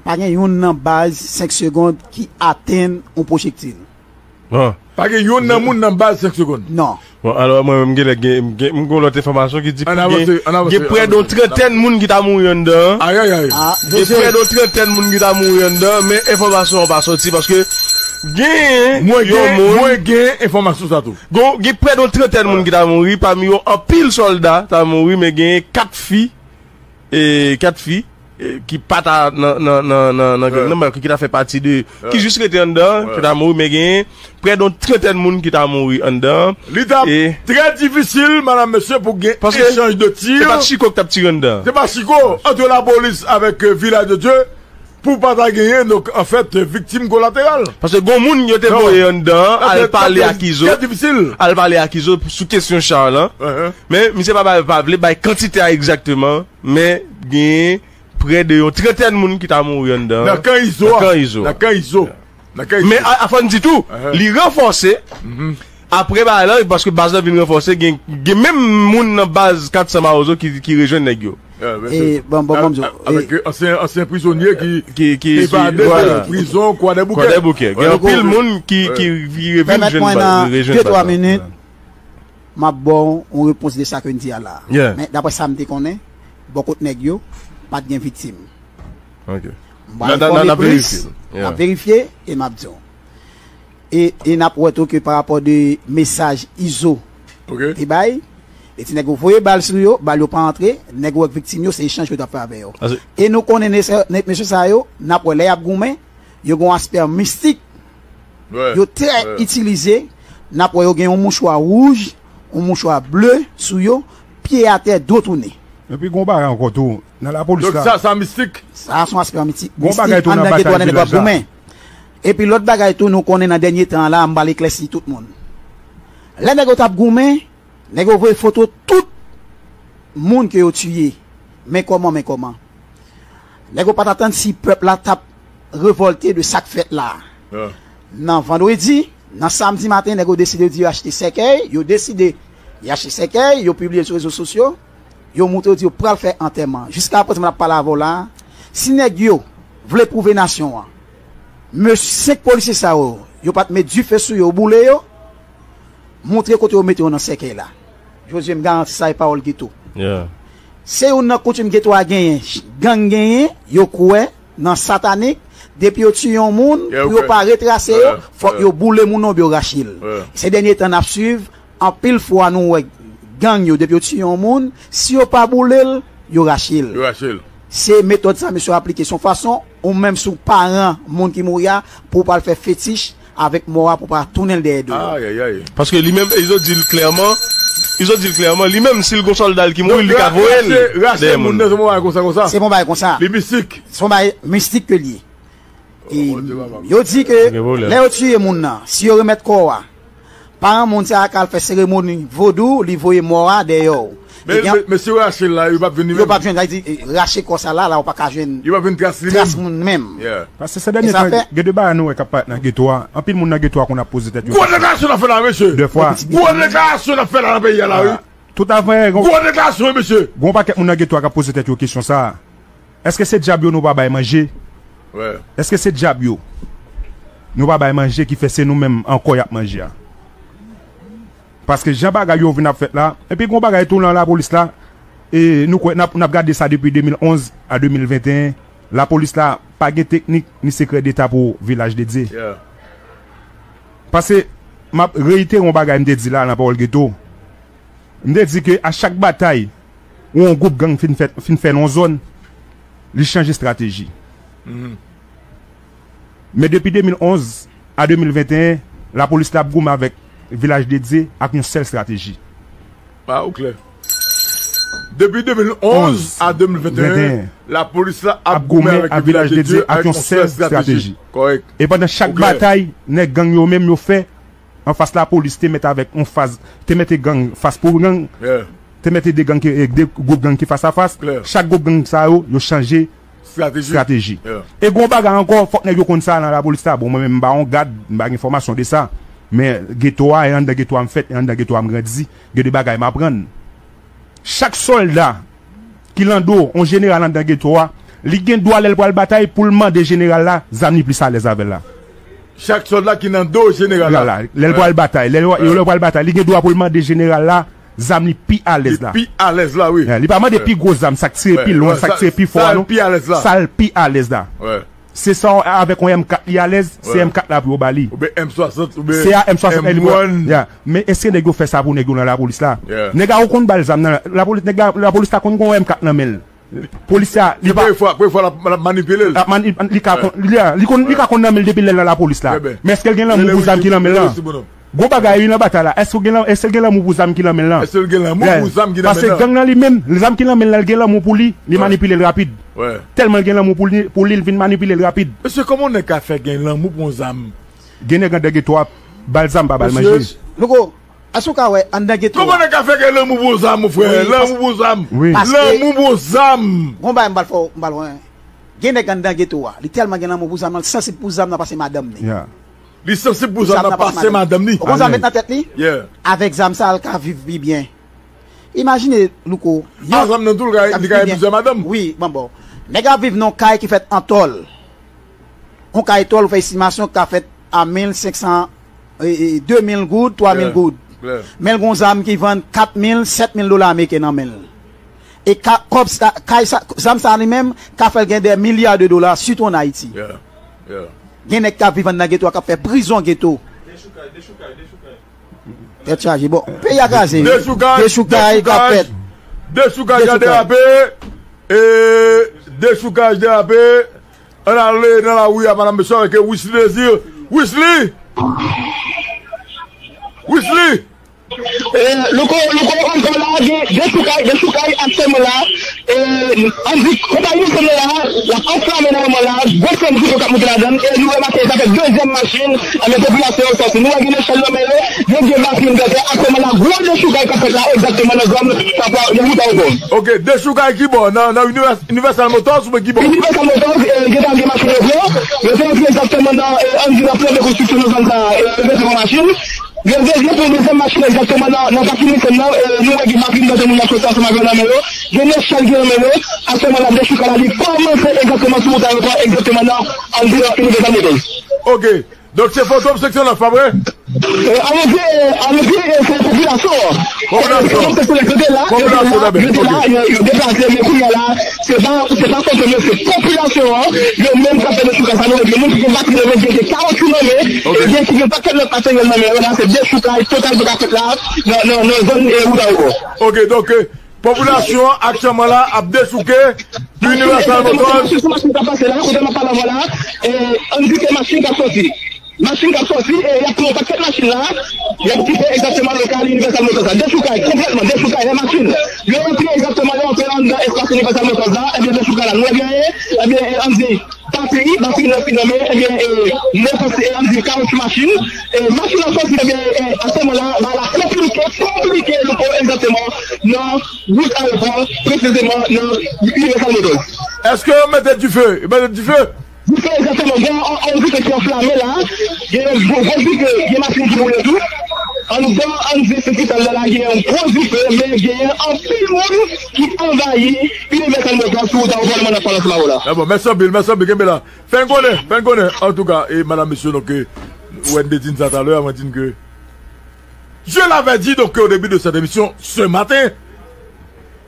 pa gen youn nan baz senk segonn ki atenn yon pwojektil. Pa gen youn nan moun nan baz senk segonn. Non. Bon, alò, mwen menm, gen, gen, gen, m gen lòt enfòmasyon ki di gen, gen prè de yon trantèn moun ki ta mouri anndan. Ayayay. Gen prè de yon trantèn moun ki ta mouri anndan, men enfòmasyon an pa sòti paske gen yon moun. Mwen gen enfòmasyon sa tou. Gen, gen prè de yon trantèn moun ki ta mouri, pami yo anpil sòlda ta mouri, men gen kat fi, e, kat fi, e, ki pa ta nan, nan, nan, nan, nan gang nan, men ki ta fè pati de, ki jis rete anndan, ki ta mouri, men gen prè de yon trantèn moun ki ta mouri anndan. Li t ap trè difisil, madam, mesye, pou gen echanj de tir. Se pa t chiko k t ap tire anndan. Se pa chiko, ant lapolis avèk, euh, Vilaj de Dye, pou pa ta genyen, donk, anfèt, viktim kolateral. Paske gon moun yo te voye anndan, al pale ak Izo. Al pale ak Izo sou kesyon char lan. Men, misye pa bay, pa vle bay kantite a egzakteman, men gen prè de yon trantèn moun ki ta mouri anndan. Nan kan Izo a. Nan kan Izo. Nan kan Izo. Men a, a fò n di tou, li ranfòse. Apre bagay la, paske baz la vin ranfòse, gen, gen menm moun nan baz kat san Mawozo ki, ki rejwenn nèg yo. E, bon, bon, bon, avèk, euh, ansyen, ansyen prizonye ki, ki, ki evade de prizon Kwadèboukè. Kwadèboukè. Gen anpil moun ki, ki vire vin jwenn baz, rejwenn baz la. Pèmèt mwen nan de twa minit, m ap ba w yon repons de sa ke n di a la. Men daprè sa m te konnen, bò kot nèg yo, pa t gen viktim. M pral enfòme plis, m ap verifye e m ap di w. E, e n ap wè tou ke pa rapò de mesaj Izo te bay, li di nèg yo voye bal sou yo, bal yo pa antre, nèg yo ak viktim yo, se echanj yo t ap fè avè yo. E nou konnen mesye sa yo, n ap wè lè y ap goumen, yo gen yon aspè mistik. Yo trè itilize. N ap wè yo gen yon mouchwa wouj, yon mouchwa ble sou yo, pye atè, do tounen. Epi gen yon bagay ankò tou, nan lapolis la. Donk sa, sa mistik? Sa se yon aspè mistik. Gen yon bagay tou nan batay vilaj la. Epi lòt bagay tou, nou konnen nan dènye tan an la, m pral eklèsi tout moun. Lè nèg yo t ap goumen, nèg yo voye foto tout moun ke yo tiye. Men kòman, men kòman. Nèg yo pa t atann si pèp la t ap revòlte de sa k fèt la. Nan vandredi, nan samdi maten, nèg yo deside yo di yo achte sèkèy, yo deside y achte sèkèy, yo pibliye l sou rezo sosyo, yo montre yo di yo pral fè antèman. Jiskaprezan, m ap pale avè w la, si nèg yo vle pwouve nasyon an, mesye, senk polisye sa yo, yo pa t met dife sou yo, boule yo, montre kote yo mete yo nan sèkèy la. Jozye, m garanti sa e pawòl geto. Se youn nan koutim geto a genyen, gang genyen, yo kwè nan satanik, depi yo tiye yon moun, pou yo pa retrase yo, fòk yo boule moun nan oubyen yo rache l. Se dènye tan n ap swiv, anpil fwa nou wè gang yo, depi yo tiye yon moun, si yo pa boule l, yo rache l. Se metòd sa mesye yo aplike, se yon fason ou menm si w paran moun ki mouri a, pou w pa al fè fetich avèk mò a, pou w pa tounen l dèyè do yo. Paske li menm, Izo di l klèman, Izo di l klèman, li menm, si l gon sòlda l ki mouri, li ka voye l dèyè moun nan. Se yon bagay konsa, konsa. Li mistik. Se yon bagay mistik ke l ye. E yo di ke lè yo tiye moun nan, si yo remèt kò a, paran moun sa a ka al fè seremoni vodou, li voye mò a dèyè w. Men, men, men si yo rache l la, yo p ap jwenn li menm. Yo p ap jwenn, sa vle di, e, rache kò sa la, la, ou pa ka jwenn tras moun menm. Paske sè dènye tan, gen de bagay nou wè k ap parèt nan geto a. Anpil moun nan geto a konn ap poze tèt yo kesyon. Gwo deklarasyon n ap fè la, mesye. Gwo deklarasyon n ap fè la nan peyi a la, wi. Tout avan yè, gwo deklarasyon, wi, mesye. Gon pakèt moun nan geto a k ap poze tèt yo kesyon sa a. Èske se dyab yo nou pa bay manje? Èske se dyab yo nou pa bay manje ki fè se nou menm ankò y ap manje a? Paske jan bagay yo vin ap fèt la, epi gon bagay tou nan lapolis la, e nou kwè n ap, n ap gade sa depi de mil onz a de mil venteyen, lapolis la pa gen teknik ni sekrè deta pou Vilaj de Dye. Paske m ap reyitere yon bagay m te di la nan Pawòl Geto. M te di ke a chak batay ou yon gwoup gang fin fè, fin fè nan yon zòn, li chanje estrateji. Men depi de mil onz a de mil venteyen, lapolis la ap goumen avèk Vilaj de Dye ak yon sèl estrateji. Ah, ou klè. Depi de mil onz a de mil venteyen, lapolis la ap goumen avèk Vilaj de Dye ak yon sèl estrateji. Kòrèk. E pandan chak batay, nèg gang yo menm yo fè, anfas lapolis te mèt avèk yon faz, te mèt gang fas pou gang, te mèt de gang ki, e, de gwoup gang ki fas a fas. Chak gwoup gang sa yo, yo chanje estrateji. E gon bagay ankò, fòk nèg yo konn sa nan lapolis la. Bon, mwen menm, m pa yon gad, m pa gen fòmasyon de sa. Men geto a, e anndan geto a m fèt, e anndan geto a m grandi. Gen de bagay m aprann. Chak sòlda ki lan do yon jeneral anndan geto a, li gen dwa lè l pral batay pou l mande jeneral la zam li plis alèz avè l la. Chak sòlda ki nan do jeneral la. Lè l pral batay, lè l pral batay, li gen dwa pou l mande jeneral la zam li pi alèz la. Li pi alèz la, wi. Li pa mande pi gwo zam, sa k tire pi lwen, sa k tire pi fò a, non. Sa l pi alèz la. Sa l pi alèz la. Se sa, avèk yon M kat li alèz, se M kat la pou yo ba li. Oubyen M swasant, oubyen se a M swasant li pran. Men èske nèg yo fè sa pou nèg yo nan lapolis la? Nèg a ou konn ba l zam nan lapolis, nèg la, lapolis la konn gen yon M kat nan men l. Polis la, li pa. Se premye fwa, premye fwa l ap, l ap manipile l. L ap mani-, li ka konn, li, li konn, li ka konn nan men l depi lè l nan lapolis la. Men èske l gen lanmou pou zam ki nan men l lan? Gwo bagay wi nan batay la. Èske l gen lan-, èske l gen lanmou pou zam ki nan men l lan? Èske l gen lanmou pou zam ki nan men l lan? Paske gang nan li menm, zam ki nan men l lan, l gen lanmou pou li, li manipile l rapid. Tèlman l gen lanmou pou li, pou li, l vin manipile l rapid. Mesye, kòman yon nèg ka fè gen lanmou pou yon zam? Gen nèg anndan geto a, ba l zam pa ba l manje. Mesye, Louko, èske w ka wè anndan geto a? Kòman nèg ka fè gen lanmou pou yon zam, mon frè? Lanmou pou yon zam. Lanmou pou yon zam. Gon bagay m pral fè w, m pral wè. Gen nèg anndan geto a, li tèlman gen lanmou pou zam nan, li sansib pou zam nan pase madanm li. Li sansib pou zam nan pase madanm li. Ou konn sa met nan tèt li? Avèk zam sa, l ka viv pi byen. Imajine, Louko. A, zam nan tou, li ka, li ka gen plizyè madanm. Wi, bon, bon. Nèg ap viv nan yon kay ki fèt an tòl. Yon kay tòl, ou fè estimasyon, ka fèt a mil senk san, e, e, de mil goud, twa mil goud. Men l gon zam ki vann kat mil, sèt mil dola ameriken nan men l. E ka, kòb sa, kay sa, zam sa li menm, ka fè l gen dè milya de dola, sitou ann Ayiti. Gen nèg k ap viv anndan geto a, k ap fè prizon geto. Tèt chaje. Bon, peyi a kraze, wi. Dechoukaj, dechoukaj k ap fèt. Dechoukaj a derape. E, dechoukaj derape. Ann ale nan lari a, madanm, mesye, avèk Wisly Désir. Wisly! Wisly! E, Louko, Louko, ankò la, gen dechoukaj, dechoukaj aktyèlman la. E, ann di, konpayi nou sèl la, l ap anflame nan moman la, gwo flanm dife k ap monte ladan l, e nou remake sa fè dezyèm machin, anben, popilasyon an sòti. Nou wè gen nechèl nan men yo, yo gen bak nan tè, aktyèlman la, gwo dechoukaj k ap fèt la, egzakteman nan zòn, nan wout Ayewopò. Ok, dechoukaj ki bò? Nan, nan Univers-, Universal Motors oubyen ki bò? Universal Motors, e, gentan gen machin yo pran, yo te antre egzakteman nan, e, ann di nan plan de konstriksyon nan zòn sa, e, yo te pran machin. Gen, gen, gen pou dezyèm machin egzakteman nan, nan pakin Nissan nan, e, nou wè gen pakin kote moun ap soti ansanm avè yo nan men yo. Gen nechèl ki nan men yo. Aktyèlman la, dechoukaj la, li kòmanse egzakteman sou wout Ayewopò, egzakteman nan, ann di nan Universal Motors. Ok. Donk se Fantom seksyon nèf, pa vre? E, ann di, ann di, e, se popilasyon an. Popilasyon. Fantom seksyon nèf, yo te la, yo te la, yo te la, yo, yo deplase, men kounye a la, se pa, se pa Fantom yo, se popilasyon an, yo menm k ap fè dechoukaj sa, nou wè gen moun ki gen batri nan men, gen, gen kawotchou nan men, e gen ki gen pakèt lòt materyèl nan men yo la, se dechoukaj total ki ka fèt la, nan, nan, nan zòn, e, wout Ayewopò. Ok, donk, e, popilasyon an aktyèlman la ap dechouke Universal Motors. Sou machin k ap pase la, kote m ap pale avè w la, e, ann di ke machin k ap soti. Machin k ap soti, e, y ap pran yon pakèt machin la, y ap kite egzakteman lokal Universal Motors la. Dechoukaj, konplètman, dechoukaj, lè machin yo rantre egzakteman, yo rantre anndan espas Universal Motors la, ebyen, dechoukaj la, nou wè byen, e, ebyen, e, ann di, batri, batri nan, nan men, ebyen, e, nenpòt, e, ann di, kawotchou machin, e, machin nan sòti, ebyen, e, aktyèlman la, bagay la konplike, konplike, nou konn egzakteman nan wout Ayewopò, presizeman nan Universal Motors. Èske yo mete dife? Yo mete dife? Dife, egzakteman. Gen yon, yon dife ki anflame la. Gen yon gwo, gwo dife, gen machin ki boule tou. Anndan, ann di, sou kital la, la, gen yon gwo dife, men gen anpil moun ki anvayi Universal Motors sou wout Ayewopò, nan moman n ap pale ansanm avè w la. Ah bon, mèsi anpil, mèsi anpil, kenbe la. Fè n konnen, fè n konnen. Antouka, e, madanm, mesye, donk, e, ou wè n te di n sa talè, mwen di n ke Je l'avais dit donc au début de cette émission ce matin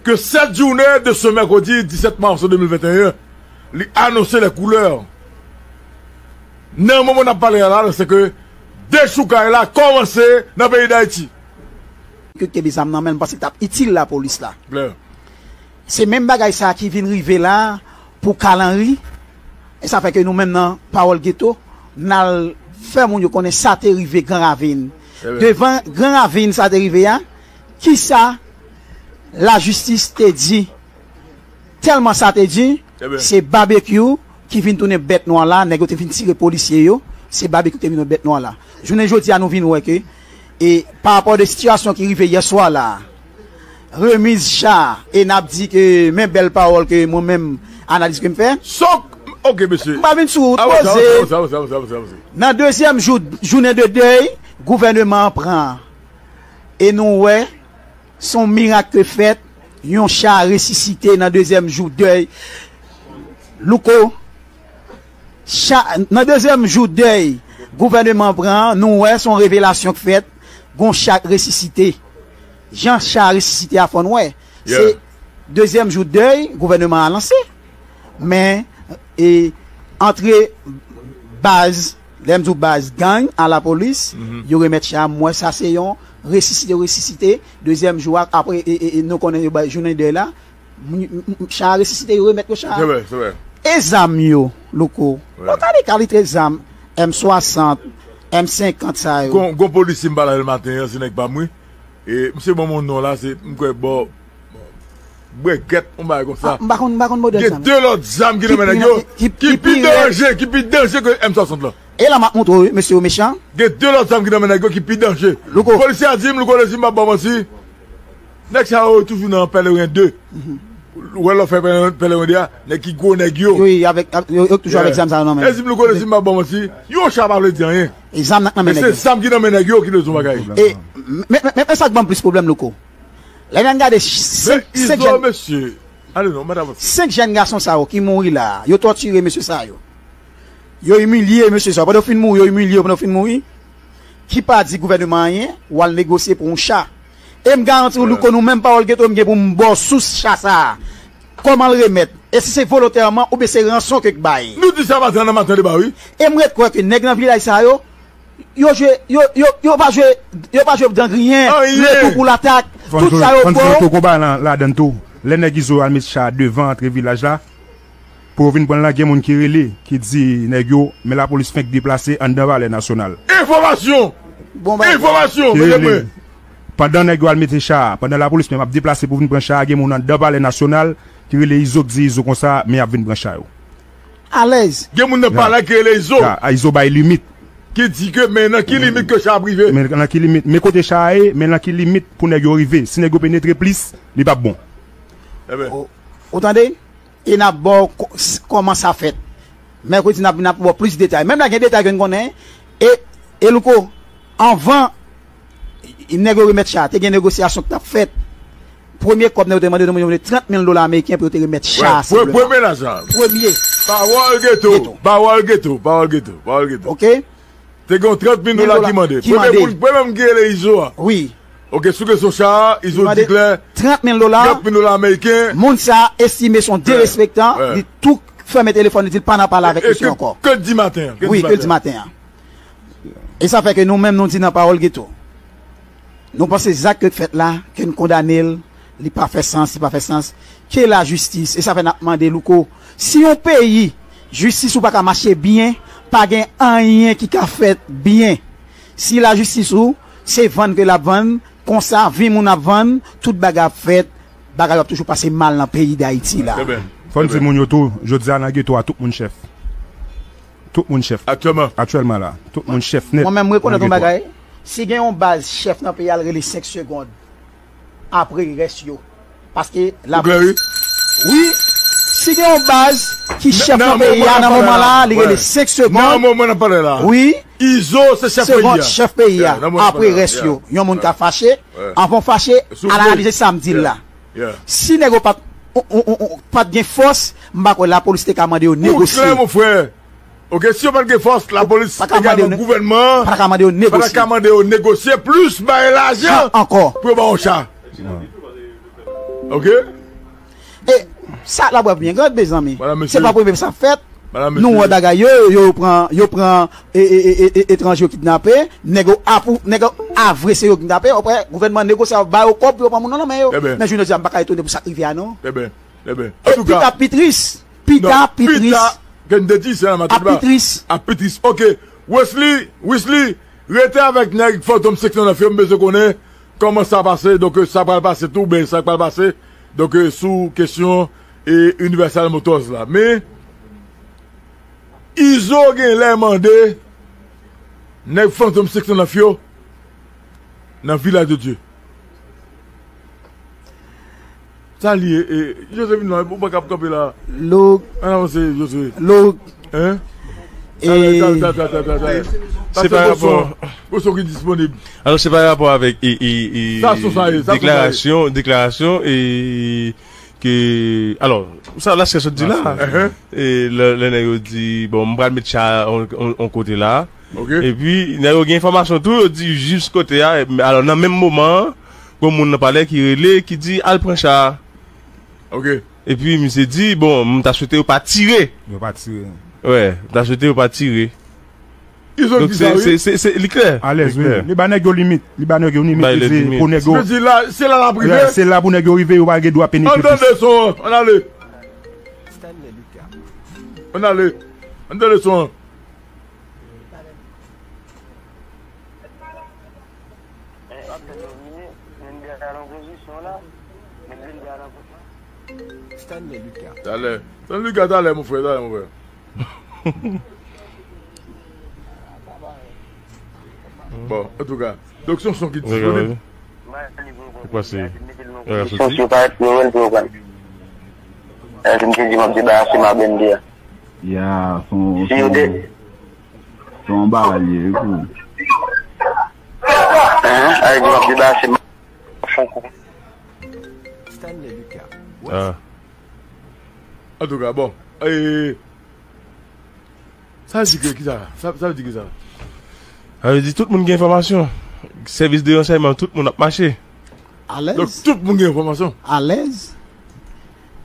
que cette journée de ce mercredi dix-sept mars deux mille vingt et un, li anonse les couleurs. Nan moman n ap pale a la, se ke dechoukay la kòmanse nan peyi Dayiti. Ke kenbe zam nan men l, m panse l t ap itil lapolis la. Klè. Se menm bagay sa a ki vin rive la pou Carl Henry. E sa fè ke nou menm nan Pawòl Geto, n al fè moun yo konnen sa te rive Gran Ravin. Devan Gran Ravin sa te rive a, kisa lajistis te di? Tèlman sa te di, se Babekyou ki vin tounen bèt nwa la, nèg yo te vin tire polisye yo, se Babekyou ki te vin tounen bèt nwa la. Jounen jodi a, nou vin wè ke, e pa rapò de sitiyasyon ki rive yè swa la, remiz cha, e n ap di ke men bèl pawòl ke mwen menm, analiz ke m fè. Sok, ok, mesye. M pa vin sou ou, poze. Nan dezyèm jou, jounen de dèy, gouvèneman an pran. E nou wè, se yon mirak ke fèt, yon cha resisite nan dezyèm jou dèy. Louko, cha, nan dezyèm jou dèy gouvèneman pran, nou wè se yon revelasyon k fèt, gon cha k resisite. Jan cha resisite a fò n wè. Se dezyèm jou dèy gouvèneman an lanse. Men, e, antre baz, lè m di w baz gang a lapolis, yo remèt cha a, m wè sa se yon resisite, yo resisite, dezyèm jou a, apre, e, e, e, nou konnen yo bay jounen dèy la, m, m, m, cha a resisite, yo remèt yo cha a. Se vre, se vre. E zam yo, Louko? Bon, gade kalite zam, M swasant, M senkant sa yo. Gon, gon polisye m pale avè l maten an, se nèg pa m wi. E misye ban m yon non la, se, m kwè, bò, Brègèt, yon bagay konsa. M pa konn, m pa konn modèl sa. Gen de lòt zam ki nan men nèg yo ki pi danje, ki pi danje ke M swasant lan. E la m ap montre w, wi, mesye yo mechan. Gen de lòt zam ki nan men nèg yo ki pi danje. Louko. Polisye a di m, Louko, di m, m p ap ba w manti. Nèg sa yo toujou nan Pèleren de. Ou wè lè w fè Pèleren, Pèleren de a, nèg ki gwo nèg yo. Wi, avèk, yo, yo toujou avèk zam sa yo nan men. E di m, Louko, di m, m p ap ba w manti. Yon cha pa vle di anyen. E zam nan nan men nèg yo. Men se zam ki nan men nèg yo ki lezon bagay. E, men, men, men, men sa k ban m plis pwoblèm, Louko. Lè n gade senk, senk jèn, mesye. Ale non, madanm. Senk jèn gason sa yo ki mouri la, yo tòtire mesye sa yo. Yo imilye mesye sa yo. Pandan yo fin mouri, yo imilye yo pandan yo fin mouri. Ki pa di gouvèneman anyen, w al negosye pou yon cha. E m garanti w, Louko, nou menm pawòl geto, m gen pou m ba w sous cha sa a. Kòman l remèt? Èske se volontèman oubyen se ranson ke k bay? Nou di sa maten an nan maten deba, wi. E m ret kwè ke nèg nan vilaj sa yo, yo jwe, yo, yo, yo pa jwe, yo pa jwe dan griyen, le tou pou latak, tout sa yo bon. Fò n jwe, fò n jwe tou konba lan, ladann tou. Lè nèg Izo al met cha devan antre vilaj la, pou yo vin pran l lan, gen moun ki rele, ki di nèg yo, men lapolis fenk deplase anndan Palè Nasyonal. Enfòmasyon! Bon bagay. Enfòmasyon, mete mwen. Pandan nèg yo al mete cha a, pandan lapolis menm ap deplase pou vin pran cha a, gen moun anndan Palè Nasyonal ki rele Izo, ki di Izo konsa, men y ap vin pran cha yo. Alèz. Gen moun nan palè ki rele Izo. A, Izo bay limit. Ki di ke men nan ki limit ke cha ap rive. Men nan ki limit, men kote cha a ye, men nan ki limit pou nèg yo rive. Si nèg yo penetre plis, li p ap bon. Enben. Ou, ou tande? E n ap ba w ko-, s-, kòman sa fèt. Mèkredi, n ap, n ap ba w plis detay. Menm la gen detay ke n konnen. E, e Louko, anvan nèg yo remèt cha a, te gen negosyasyon k t ap fèt. Premye kòb nèg yo te mande, yo te mande trant mil dola ameriken pou yo te remèt cha a senpleman. Premye lajan. Premye. Pawòl geto. Pawòl geto. Pawòl geto. Pawòl geto. Ok. Te gen yon trant mil dola ki mande. Premye moun, premye moun ki rele Izo a. Wi. Ok, sou kesyon cha a, Izo di klè. Trant mil dola. Trant mil dola ameriken. Moun sa a estime se yon derespektan. Li tou fèmen telefòn, li di l pa nan pale avèk misye ankò. Ke l di maten an. Wi, ke l di maten an. E sa fè ke nou menm nou di nan Pawòl Geto. Nou panse zak ke fèt la, ke n kondane l, li pa fè sans, li pa fè sans. Ke lajistis, e sa fè n ap mande Louko, si yon peyi, jistis ou pa ka mache byen, pa gen anyen ki ka fèt byen. Si lajistis ou, se vann ke l ap vann, konsa, vi moun ap vann, tout bagay ap fèt, bagay yo ap toujou pase mal nan peyi Dayiti la. Fò n di moun yo tou, jodi a nan geto a, tout moun chèf. Tout moun chèf. Aktyèlman. Aktyèlman la. Tout moun chèf nèt. Mwen menm, m rekonèt yon bagay. Si gen yon baz chèf nan peyi a, l rele senk segonn. Apre rès yo. Paske la. Ou klè, wi. Wi. Si gen yon baz ki chèf nan peyi a, nan moman la, li rele senk segonn. Nan moman n ap pale la. Wi. Izo se chèf peyi a. Segonn, chèf peyi a. Apre rès yo. Yon moun ka fache. Anvan w fache, al analize sa m di l la. Si nèg yo pa t, ou, ou, ou, ou, pa t gen fòs, m pa kwè lapolis te ka mande yo negosye. Ou klè, mon frè. Ok, si yo pa t gen fòs, lapolis, egalman gouvènman an, pa ta ka mande yo negosye. Pa ta ka mande yo negosye plis, bay lajan ankò pou yo ba yo cha. Ok? E sa la w ap byen grande, mezanmi. Se pa premye sa fèt. Nou wè bagay yo, yo, yo pran, yo pran e, e, e, e, e, etranje yo kidnape, nèg yo apou-, nèg yo avre se yo kidnape, apre gouvènman negosye ba yo kòb pou yo pran moun nan nan men yo. Men jounen jodi a, m pa ka etone pou sa k rive a, non. Enben, enben. Antouka, pi ta, pi tris. Pi ta, pi tris. Pi ta, ke n te di, se nan maten deba. Ap pi tris. Ap pi tris. Ok. Wesley, Wesley, Rete avèk nèg Fantom Seksyon nèf yo, m bezwen konnen kòman sa pase, donk, sa pral pase tou, ben, sa pral pase, donk, sou kesyon, e, Universal Motors la. Men, Izo gen lè mande nèg Fantom Seksyon nèf yo nan Vilaj de Dye. Sa li ye, e, José vin la, ou pa kab kanpe la. Look. Ann avanse, José. Look. Hein? E talè, talè, talè, talè, talè, talè. Se pa rapò. Gwo son ki disponib. Alò, se pa rapò avèk, e, e, e, sa, son sa ye, sa, son sa ye. Deklarasyon, deklarasyon, e, ke, alò, sa, la, se sa di la. E lè, lè nèg yo di, bon, m pral met cha on, on, on kote la. Ok. Epi, nèg yo gen enfòmasyon tou, yo di jis kote a, alò, nan menm moman an, gon moun nan palè ki rele, ki di, al pran cha a. Ok. Epi, misye di, bon, m ta swete yo pa tire. Yo pa tire. Wè, m ta swete yo pa tire. Donk, se, se, se, se, li klè. Alèz, wi. Li ba nèg yo limit. Li ba nèg yo limit. Bay lè limit. Pou nèg yo, se la, se la l ap rive. Se la pou nèg yo rive, yo pa gen dwa penetre plis. Ann tande son an, ann ale. Ann ale. Ann tande son an. Stanley Lucas. Talè. Stanley Lucas, talè, mon frè, talè, mon frè. Bon, antouka, donk, se yon son ki disponib. Ou pase, e, soti. Son si yo parèt pou yo wè l pou yo pran. Èske m te di m ap debarase m a bende a? Ya, son, son, son bagay li ye, wi, kou. Hein? Ay, di m ap debarase m a fon kou. Stanley Lucas. Ah. Antouka, bon. E, sa vle di ke kisa? Sa, sa vle di kisa? Sa vle di tout moun gen enfòmasyon. Sèvis de ransèyman, tout moun ap mache. Alèz. Donk, tout moun gen enfòmasyon. Alèz.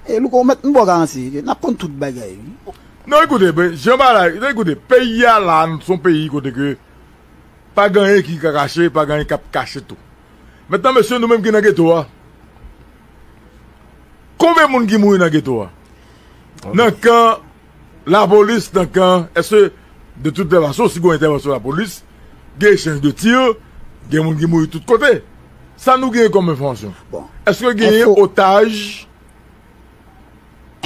E Louko, mèt m ba w garanti ke n ap konn tout bagay, wi. Non, ekoute, ben, jan bagay la, non, ekoute, peyi a la, se yon peyi kote ke pa gen anyen ki ka kache, pa gen anyen k ap kache tou. Mentnan, mesye, nou menm ki nan geto a, konbyen moun ki mouri nan geto a? Nan kan lapolis, nan kan, èske, de tout lè fason, si gen yon entèvansyon lapolis, gen echanj de tir, gen moun ki mouri tout kote. Sa nou genyen kòm enfòmasyon? Bon. Èske genyen otaj?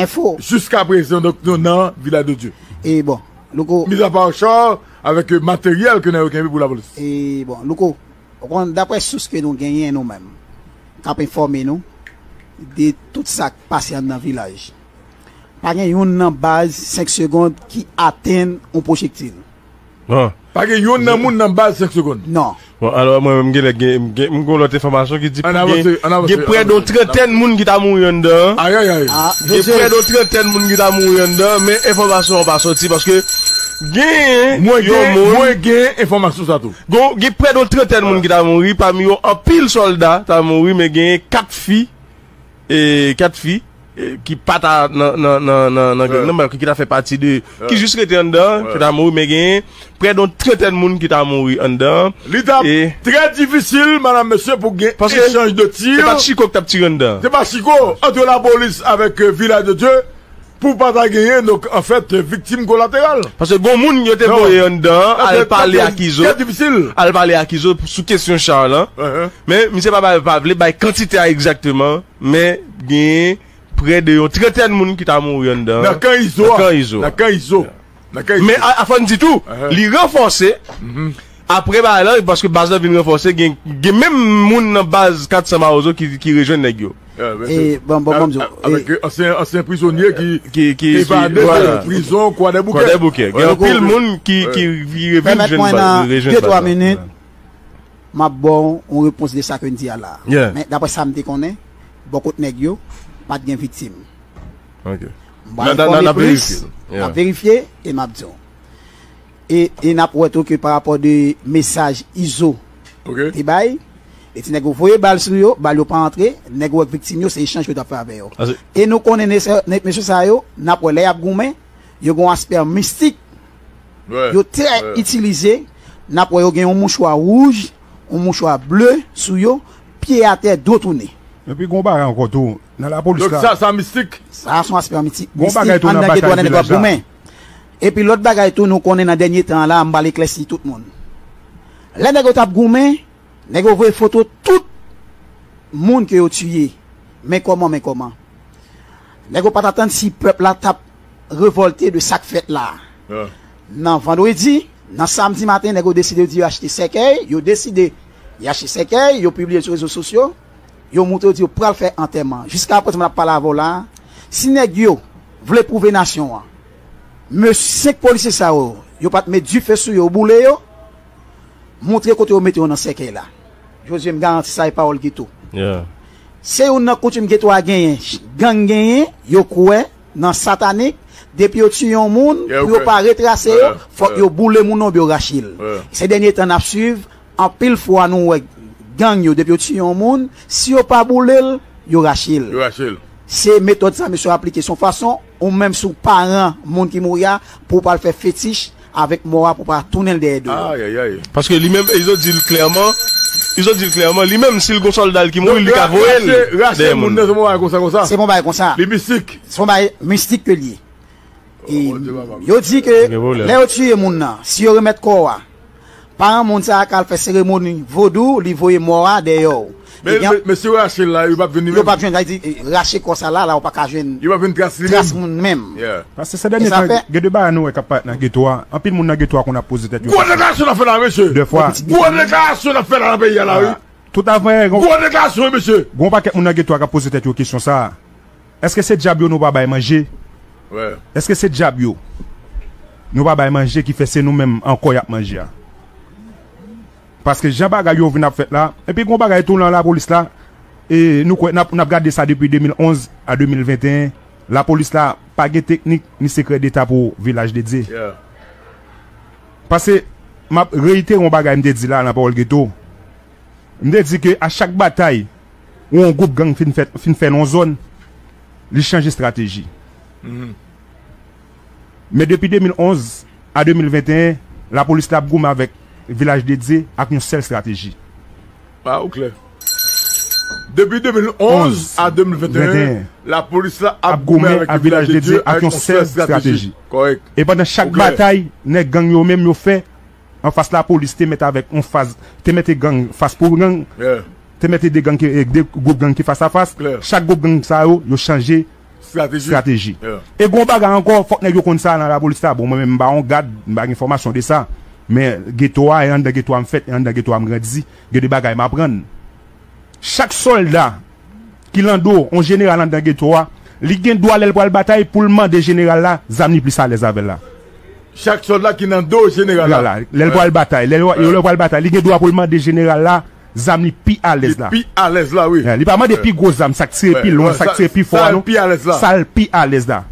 Enfo. Jiska prezan, donk, nou nan Vilaj de Dye. E bon, Louko. Mizapa char avèk, e, materyèl ke nèg yo kenbe pou lapolis. E bon, Louko, ou konn, daprè sous ke nou genyen nou menm, k ap enfòme nou de tout sa k pase anndan vilaj, pa gen youn nan baz senk segonn ki atenn yon pwojektil. Pa gen youn nan moun nan baz senk segonn. Non. Bon, alò, mwen menm, gen, gen, gen, m gen yon lòt enfòmasyon ki di gen, gen prè de yon trantèn moun ki ta mouri anndan. Ayayay. Gen prè de yon trantèn moun ki ta mouri anndan, men enfòmasyon an pa sòti paske gen yon moun. Mwen gen enfòmasyon sa tou. Gen, gen prè de yon trantèn moun ki ta mouri, pami yo anpil sòlda ta mouri, men gen kat fi, e, kat fi, e, ki pa ta nan, nan, nan, nan, nan gang nan, men ki ta fè pati de, ki jis rete anndan, ki ta mouri, men gen prè de yon trantèn moun ki ta mouri anndan. Li t ap trè difisil, madam, mesye, pou gen echanj de tir. Se pa t chiko ki t ap tire anndan. Se pa chiko, ant lapolis avèk, e, Vilaj de Dye, pou pa ta genyen, donk, anfèt, viktim kolateral. Paske gon moun yo te voye anndan, al pale ak Izo. Trè difisil. Al pale ak Izo sou kesyon cha lan. Men, misye pa bay, pa vle bay kantite a egzakteman, men gen prè de yon trantèn moun ki ta mouri anndan. Nan kan Izo a. Nan kan Izo a. Nan kan Izo. Nan kan Izo. Men a, a fò n di tou, li ranfòse. Apre bagay la, paske baz la vin ranfòse, gen, gen menm moun nan baz kat san Mawozo ki, ki rejwenn nèg yo. E, bon, bon, bon, avèk, e, ansyen, ansyen prizonye ki, ki, ki evade de prizon Kwadèboukè. Kwadèboukè. Gen anpil moun ki, ki, ki revin jwenn baz, rejwenn baz la. Pèmèt mwen nan de twa minit, m ap ba w yon repons de sa ke n di a la a. Men daprè sa m te konnen, bò kot nèg yo, pa t gen viktim. M pral enfòme plis, m ap verifye e m ap di w. E, e n ap wè tou ke pa rapò de mesaj Izo te bay, e ti nèg yo voye bal sou yo, bal yo pa antre, nèg yo ak viktim yo, se echanj yo t ap fè avè yo. E nou konnen mesye sa yo, n ap wè lè y ap goumen, yo gen yon aspè mistik, yo trè itilize, n ap wè yo gen yon mouchwa wouj, yon mouchwa ble sou yo, pye atè, do tounen. Epi gen yon bagay ankò tou, nan lapolis la. Donk sa, sa mistik? Sa se yon aspè mistik, mistik anndan geto a lè nèg yo ap goumen. Epi lòt bagay tou, nou konnen nan dènye tan an la, m pral eklèsi tout moun. Lè nèg yo t ap goumen, nèg yo voye foto tout moun ke yo tiye. Men kòman, men kòman. Nèg yo pa t atann si pèp la t ap revòlte de sa k fèt la. Nan vandredi, nan samdi maten, nèg yo deside yo di yo achte sèkèy, yo deside yo achte sèkèy, yo pibliye l sou rezo sosyo, yo montre yo di yo pral fè antèman. Jiska prezan m ap pale avè w la, si nèg yo vle pwouve nasyon an, mesye senk polisye sa yo, yo pa t met dife sou yo, yo boule yo, montre kote yo mete yo nan sèkèy la. Jozye, m garanti sa e pawòl geto. Se youn nan koutim geto a genyen, gang genyen, yo kwè nan satanik, depi yo tiye yon moun, pou yo pa retrase yo, fòk yo boule moun nan oubyen yo rache l. Se dènye tan n ap swiv, anpil fwa nou wè gang yo, depi yo tiye yon moun, si yo pa boule l, yo rache l. Se metòd sa mesye yo aplike, se yon fason ou menm si w paran moun ki mouri a, pou w pa al fè fetich avèk mò a, pou w pa tounen l dèyè do yo. Paske li menm, Izo di l klèman, Izo di l klèman, li menm, si l gon sòlda l ki mouri, li ka voye l dèyè moun nan. Se yon bagay konsa, konsa. Se yon bagay konsa. Li mistik. Se yon bagay mistik ke l ye. E yo di ke lè yo tiye moun nan, si yo remèt kò a, paran moun sa a ka al fè seremoni vodou, li voye mò a dèyè w. Men, men, men si yo rache l la, yo p ap jwenn li menm? Yo p ap jwenn, sa vle di, e, rache kò sa la, la, ou pa ka jwenn tras moun menm. Paske se dènye tan, gen de bagay nou wè k ap parèt nan geto a. Anpil moun nan geto a konn ap poze tèt yo kesyon. Gwo deklarasyon n ap fè la, mesye. De fwa. Gwo deklarasyon n ap fè la nan peyi a la, wi. Tout avan, gwo deklarasyon, wi, mesye. Gon pakèt moun nan geto a k ap poze tèt yo kesyon sa a. Èske se dyab yo nou pa bay manje? Èske se dyab yo nou pa bay manje ki fè se nou menm ankò y ap manje a? Paske jan bagay yo vin ap fèt la, epi gon bagay tou nan lapolis la, e nou kwè n ap, n ap gade sa depi de mil onz a de mil venteyen, lapolis la pa gen teknik ni sekrè deta pou Vilaj de Dye. Paske m ap reyitere yon bagay m te di la nan Pawòl Geto. M te di ke a chak batay ou yon gwoup gang fin fè, fin fè nan yon zòn, li chanje estrateji. Men depi de mil onz a de mil venteyen, lapolis la ap goumen avèk Vilaj de Dye ak yon sèl estrateji. Ah, ou klè. Depi de mil onz a de mil venteyen, lapolis la ap goumen avèk Vilaj de Dye ak yon sèl estrateji. Kòrèk. E pandan chak batay, nèg gang yo menm yo fè, anfas lapolis te mèt avèk yon faz, te mete gang fas pou gang, te mete de gang ki, e, de gwoup gang ki fas a fas. Chak gwoup gang sa yo, yo chanje estrateji. E gon bagay ankò, fòk nèg yo konn sa nan lapolis la. Bon, mwen menm, m pa yon gad, m pa gen fòmasyon de sa. Men geto a, e anndan geto a m fèt, e anndan geto a m grandi. Gen de bagay m aprann. Chak sòlda ki nan do yon jeneral anndan geto a, li gen dwa lè l pral batay pou l mande jeneral la zam li plis alèz avè l la. Chak sòlda ki nan do jeneral la. Lè l pral batay, lè l, lè l pral batay, li gen dwa pou l mande jeneral la zam li pi alèz la. Li pi alèz la, wi. Li pa mande pi gwo zam, sa k tire pi lwen, sa k tire pi fò a, non. Sa l pi alèz la. Sa l pi alèz la.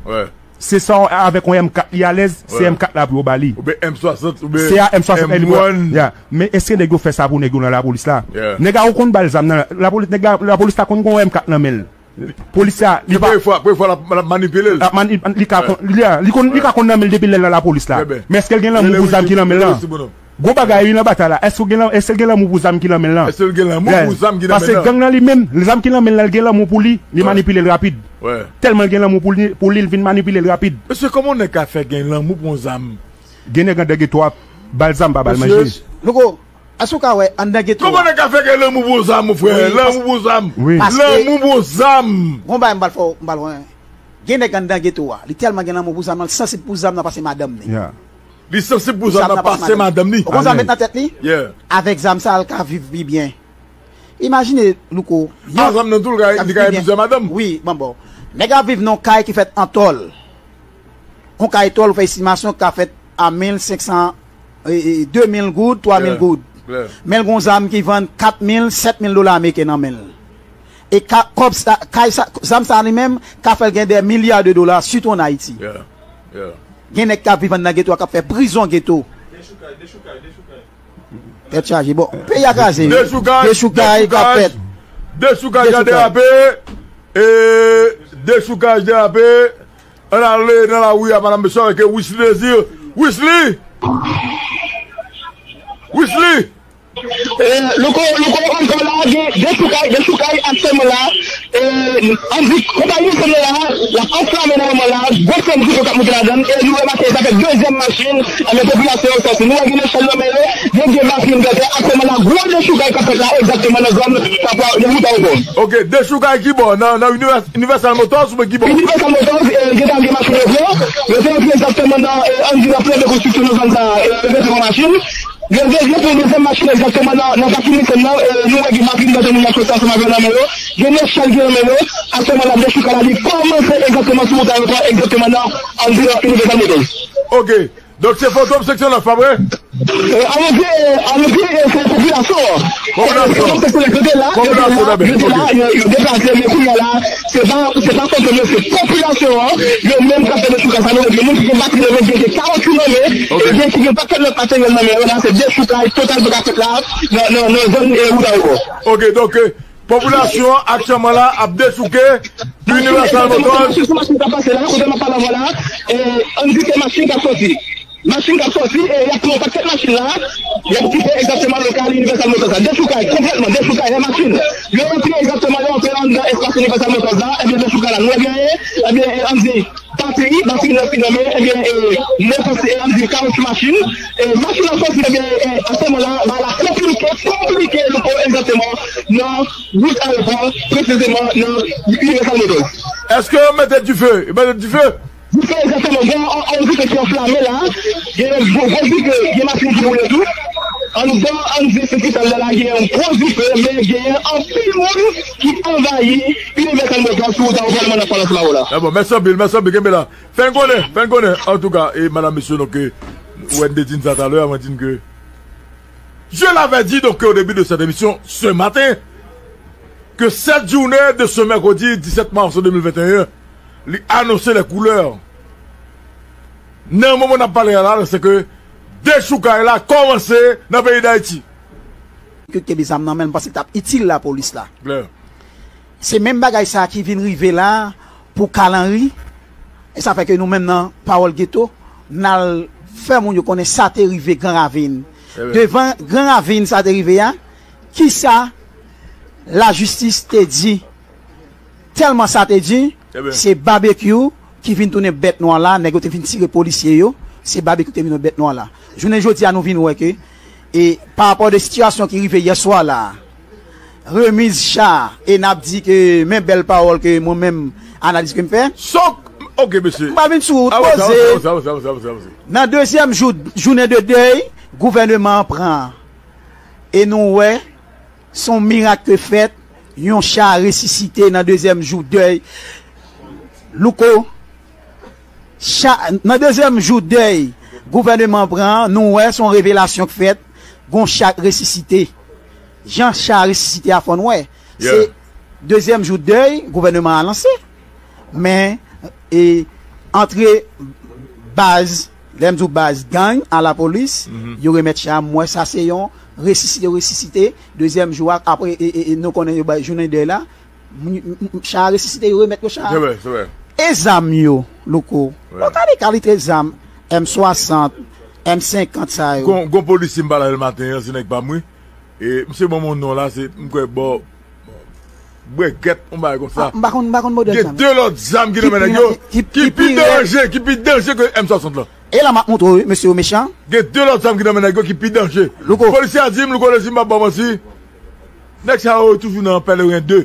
Se sa, avèk yon M kat li alèz, se M kat la pou yo ba li. Oubyen M swasant, oubyen se a M swasant M one. Men èske nèg yo fè sa pou nèg yo nan lapolis la? Nèg la ou konn ba l zam nan lapolis, nèg la, lapolis la konn gen yon M kat nan men l. Polis la, li pa. Premye fwa, premye fwa l ap, l ap manipile l. L ap mani-, li ka konn, li, li konn, li ka konn nan men l depi lè l nan lapolis la. Men èske l gen lanmou pou zam ki nan men l lan? Gwo bagay wi nan batay la. Èske w gen lan-, èske l gen lanmou pou zam ki nan men l lan? Èske l gen lanmou pou zam ki nan men l lan? Paske gang nan li menm, zam ki nan men l lan, l gen lanmou pou li, li manipile l rapid. Tèlman l gen lanmou pou li, pou li, l vin manipile l rapid. Mesye, kòman yon nèg ka fè gen lanmou pou yon zam? Gen nèg anndan geto a, ba l zam pa ba l manje. Louko, èske w ka wè anndan geto a? Kòman nèg ka fè gen lanmou pou yon zam, mon frè? Lanmou pou yon zam. Lanmou pou yon zam. Gon bagay m pral fè w, m pral wè. Gen nèg anndan geto a, li tèlman gen lanmou pou zam nan, li sansib pou zam nan pase madanm li. Li sansib pou zam nan pase madanm li. Ou konn sa l met nan tèt li? Avèk zam sa, l ka viv pi byen. Imajine, Louko, yon zam nan tou, li ka, li ka gen plizyè madanm. Wi, bon, bon. Nèg ap viv nan yon kay ki fèt an tòl. Yon kay tòl, ou fè estimasyon, ka fèt a mil senk san, e, e, de mil goud, twa mil goud. Men l gon zam ki vann kat mil, sèt mil dola ameriken nan men l. E ka, kòb sa, kay sa, zam sa li menm, ka fè l gen dè milya de dola, sitou an Ayiti. Gen nèg k ap viv anndan geto a, k ap fè prizon geto. Tèt chaje. Bon, peyi a kraze, wi. Dechoukaj, dechoukaj k ap fèt. Dechoukaj la derape. E, dechoukaj derape. Ann ale nan lari a, madanm mesye, avèk Wisly Désir. Wisly! Wisly! E, Louko, Louko, ankò la, gen dechoukaj, dechoukaj aktyèlman la. E, anvi konpayi Wisly la, l ap anflame nan moman la, gwo flanm dife k ap moute ladan l, e nou remake sa fè dezyèm machin, anben popilasyon yo sòti. Nou wè gen nèg k al nan men yo, Gen machin gade aktyèlman la, gwo dechoukay k ap fèt la egzakteman nan zòn Kapwa, nan wout Ayewopò. Ok, dechoukay ki bò? Nan, nan Univers-, Universal Motors oubyen ki bò? Universal Motors, e, gentan gen machin yo pran. Yo te antre egzakteman nan, e, ann di nan plan de konstriksyon nan zòn sa a, e, yo te pran machin. Yo te, yo pran dezyèm machin egzakteman nan, nan pakin Nissan nan, e, nou wè gen machin gade moun nan kote ansanm avè nan men yo. Gen nèf chal ki nan men yo. Aktyèlman la, dechoukay la, li kòmanse egzakteman sou wout Ayewopò, egzakteman nan, ann di nan Universal Motors. Ok. Donk se Fantom seksyon nèf, pa vre? E, ann di, e, ann di, e, se popilasyon an. Popilasyon. E, se popilasyon, yo te la, yo te la, yo te la, yo, yo deplase, men kounye a la, se pa, se pa Fantom yo, se popilasyon an, yo menm k ap fè dechoukay sa, nou wè gen moun ki gen batri nan men, gen, gen kawotchou nan men, e gen ki gen pakèt lòt materyèl nan men yo la, se dechoukay total ki ap fèt la, nan, nan, nan zòn, e, wout Ayewopò. Ok, donk, e, popilasyon an aktyèlman la ap dechouke Universal Motors. Sou machin k ap pase la, kote m ap pale avè w la, e, ann di se machin k ap soti. Machin k ap soti, e, y ap pran yon pakèt machin la, y ap kite egzakteman lokal Universal Motors la. Dechoukay, konplètman, dechoukay, lè machin yo rantre egzakteman, yo rantre anndan espas Universal Motors la, ebyen, dechoukay la, nou wè byen, ebyen, e, ann di, batri, batri nèf ki nan men, ebyen, e, nèf, e, ann di, kawotchou machin, e, machin ap soti, ebyen, e, aktyèlman la, bagay la konplike, konplike, nou pa egzakteman nan wout Ayewopò, presizeman nan Universal Motors. Èske yo mete dife? Yo mete dife? Dife, egzakteman. Gen yon, yon dife ki anflame la. Gen yon gwo, gwo dife. Gen machin ki boule tou. Anndan, ann di, sou ki sal la, la, gen yon gwo dife, men gen anpil moun ki anvayi Universal Motors sou wout Ayewopò, lè mwen ap pale ansanm avè w la. Ah bon, mèsi anpil, mèsi anpil, kenbe la. Fè n konnen, fè n konnen. Antouka, e madanm, mesye, donk, e, ou wè n te di n sa talè, mwen di n ke je l'avais dit donc au début de cette émission ce matin que cette journée de ce mercredi dix-sept mars deux mille vingt et un, li anonse lè koulè. Nan moman n ap pale a la, se ke dechoukay la kòmanse nan peyi Dayiti. Ke kenbe zam nan men l, m panse l t ap itil lapolis la. Klè. Se menm bagay sa a ki vin rive la pou Carl Henry. E sa fè ke nou menm nan Pawòl Geto, n al fè moun yo konnen sa te rive Gran Ravin. Devan Gran Ravin sa te rive a, kisa lajistis te di? Tèlman sa te di, se Babekyou ki vin tounen bèt nwa la, nèg yo te vin tire polisye yo, se Babekyou ki te vin tounen bèt nwa la. Jounen jodi a, nou vin wè ke, e pa rapò de sitiyasyon ki rive yè swa la, remiz cha, e n ap di ke men bèl pawòl ke mwen menm, analiz ke m fè. Sok, ok, mesye. M pa vin sou ou, poze. Nan dezyèm jou, jounen de dèy, gouvèneman an pran. E nou wè, se yon mirak ke fèt, yon cha resisite nan dezyèm jou dèy. Louko, cha, nan dezyèm jou dèy gouvèneman an pran an, nou wè se yon revelasyon k fèt, gon cha k resisite. Jan cha a resisite a, fò n wè. Se dezyèm jou dèy gouvèneman an lanse. Men, e, antre baz, lè m di w baz, gang a lapolis, yo remèt cha a, m wè sa se yon resisite, yo resisite, dezyèm jou a, apre, e, e, e, nou konnen yo bay jounen dèy la, m, m, m, cha a resisite, yo remèt yo cha a. Se vre, se vre. E zam yo, Louko, yo gade kalite zam, M swasant, M senkant sa yo. Gon, gon polisye m pale avè l maten an, se nèg pa m wi. E misye ban m yon non la, se, m kwè, bò, Brèkèt, yon bagay konsa. Ah, m pa konn, m pa konn modèl sa. Gen de lòt zam ki nan men nèg yo, ki, ki pi danje, ki pi danje ke M swasant lan. E la m ap montre w, mesye yo mechan. Gen de lòt zam ki nan men nèg yo ki pi danje. Louko. Polisye a di m, Louko, di m, m ap ba w manti. Nèg sa yo toujou nan Pèleren de.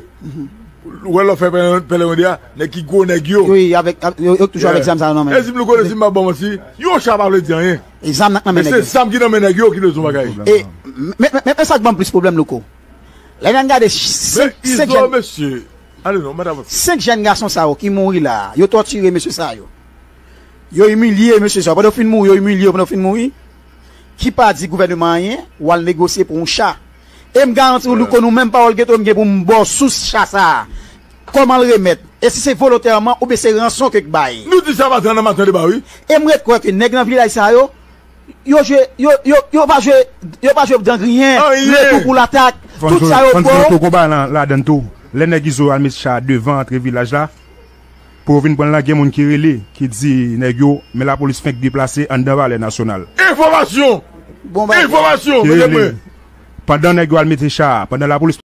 Ou wè lè w fè Pèleren, Pèleren de a, nèg ki gwo nèg yo. Wi, avèk, yo, yo toujou avèk zam sa yo nan men yo. E di m, Louko, di m, m ap ba w manti. Yon cha pa vle di anyen. E zam nan k nan men nèg yo. Men se zam ki nan men nèg yo ki rezon bagay. E, men, men, men, men sa k ban m plis pwoblèm, Louko. Lè n gade senk, senk jèn, mesye. Ale non, madanm. Senk jèn gason sa yo ki mouri la a, yo tòtire mesye sa yo. Yo imilye mesye sa yo. Pandan yo fin mouri, yo imilye yo pandan yo fin mouri. Ki pa di gouvèneman anyen, w al negosye pou yon cha. E m garanti w, Louko, nou menm Pawòl Geto, m gen pou m ba w sous cha sa a. Kòman l remèt? E si se volontèman oubyen se ranson ke k bay? Nou di sa maten an nan maten deba, wi. E m ret kwè ke nèg nan vilaj sa yo, yo jwe, yo, yo, yo pa jwe, yo pa jwe dan griyen, retou pou latak, tout sa yo fò. Fò n jwe konba lan, ladann tou. Lè nèg Izo al met cha devan antre vilaj la, pou yo vin pran l la, gen moun ki rele, ki di nèg yo, men lapolis fenk deplase anndan Palè Nasyonal. Enfòmasyon! Bon bagay. Enfòmasyon, ki rele. Pandan nèg yo al mete cha, pandan lapolis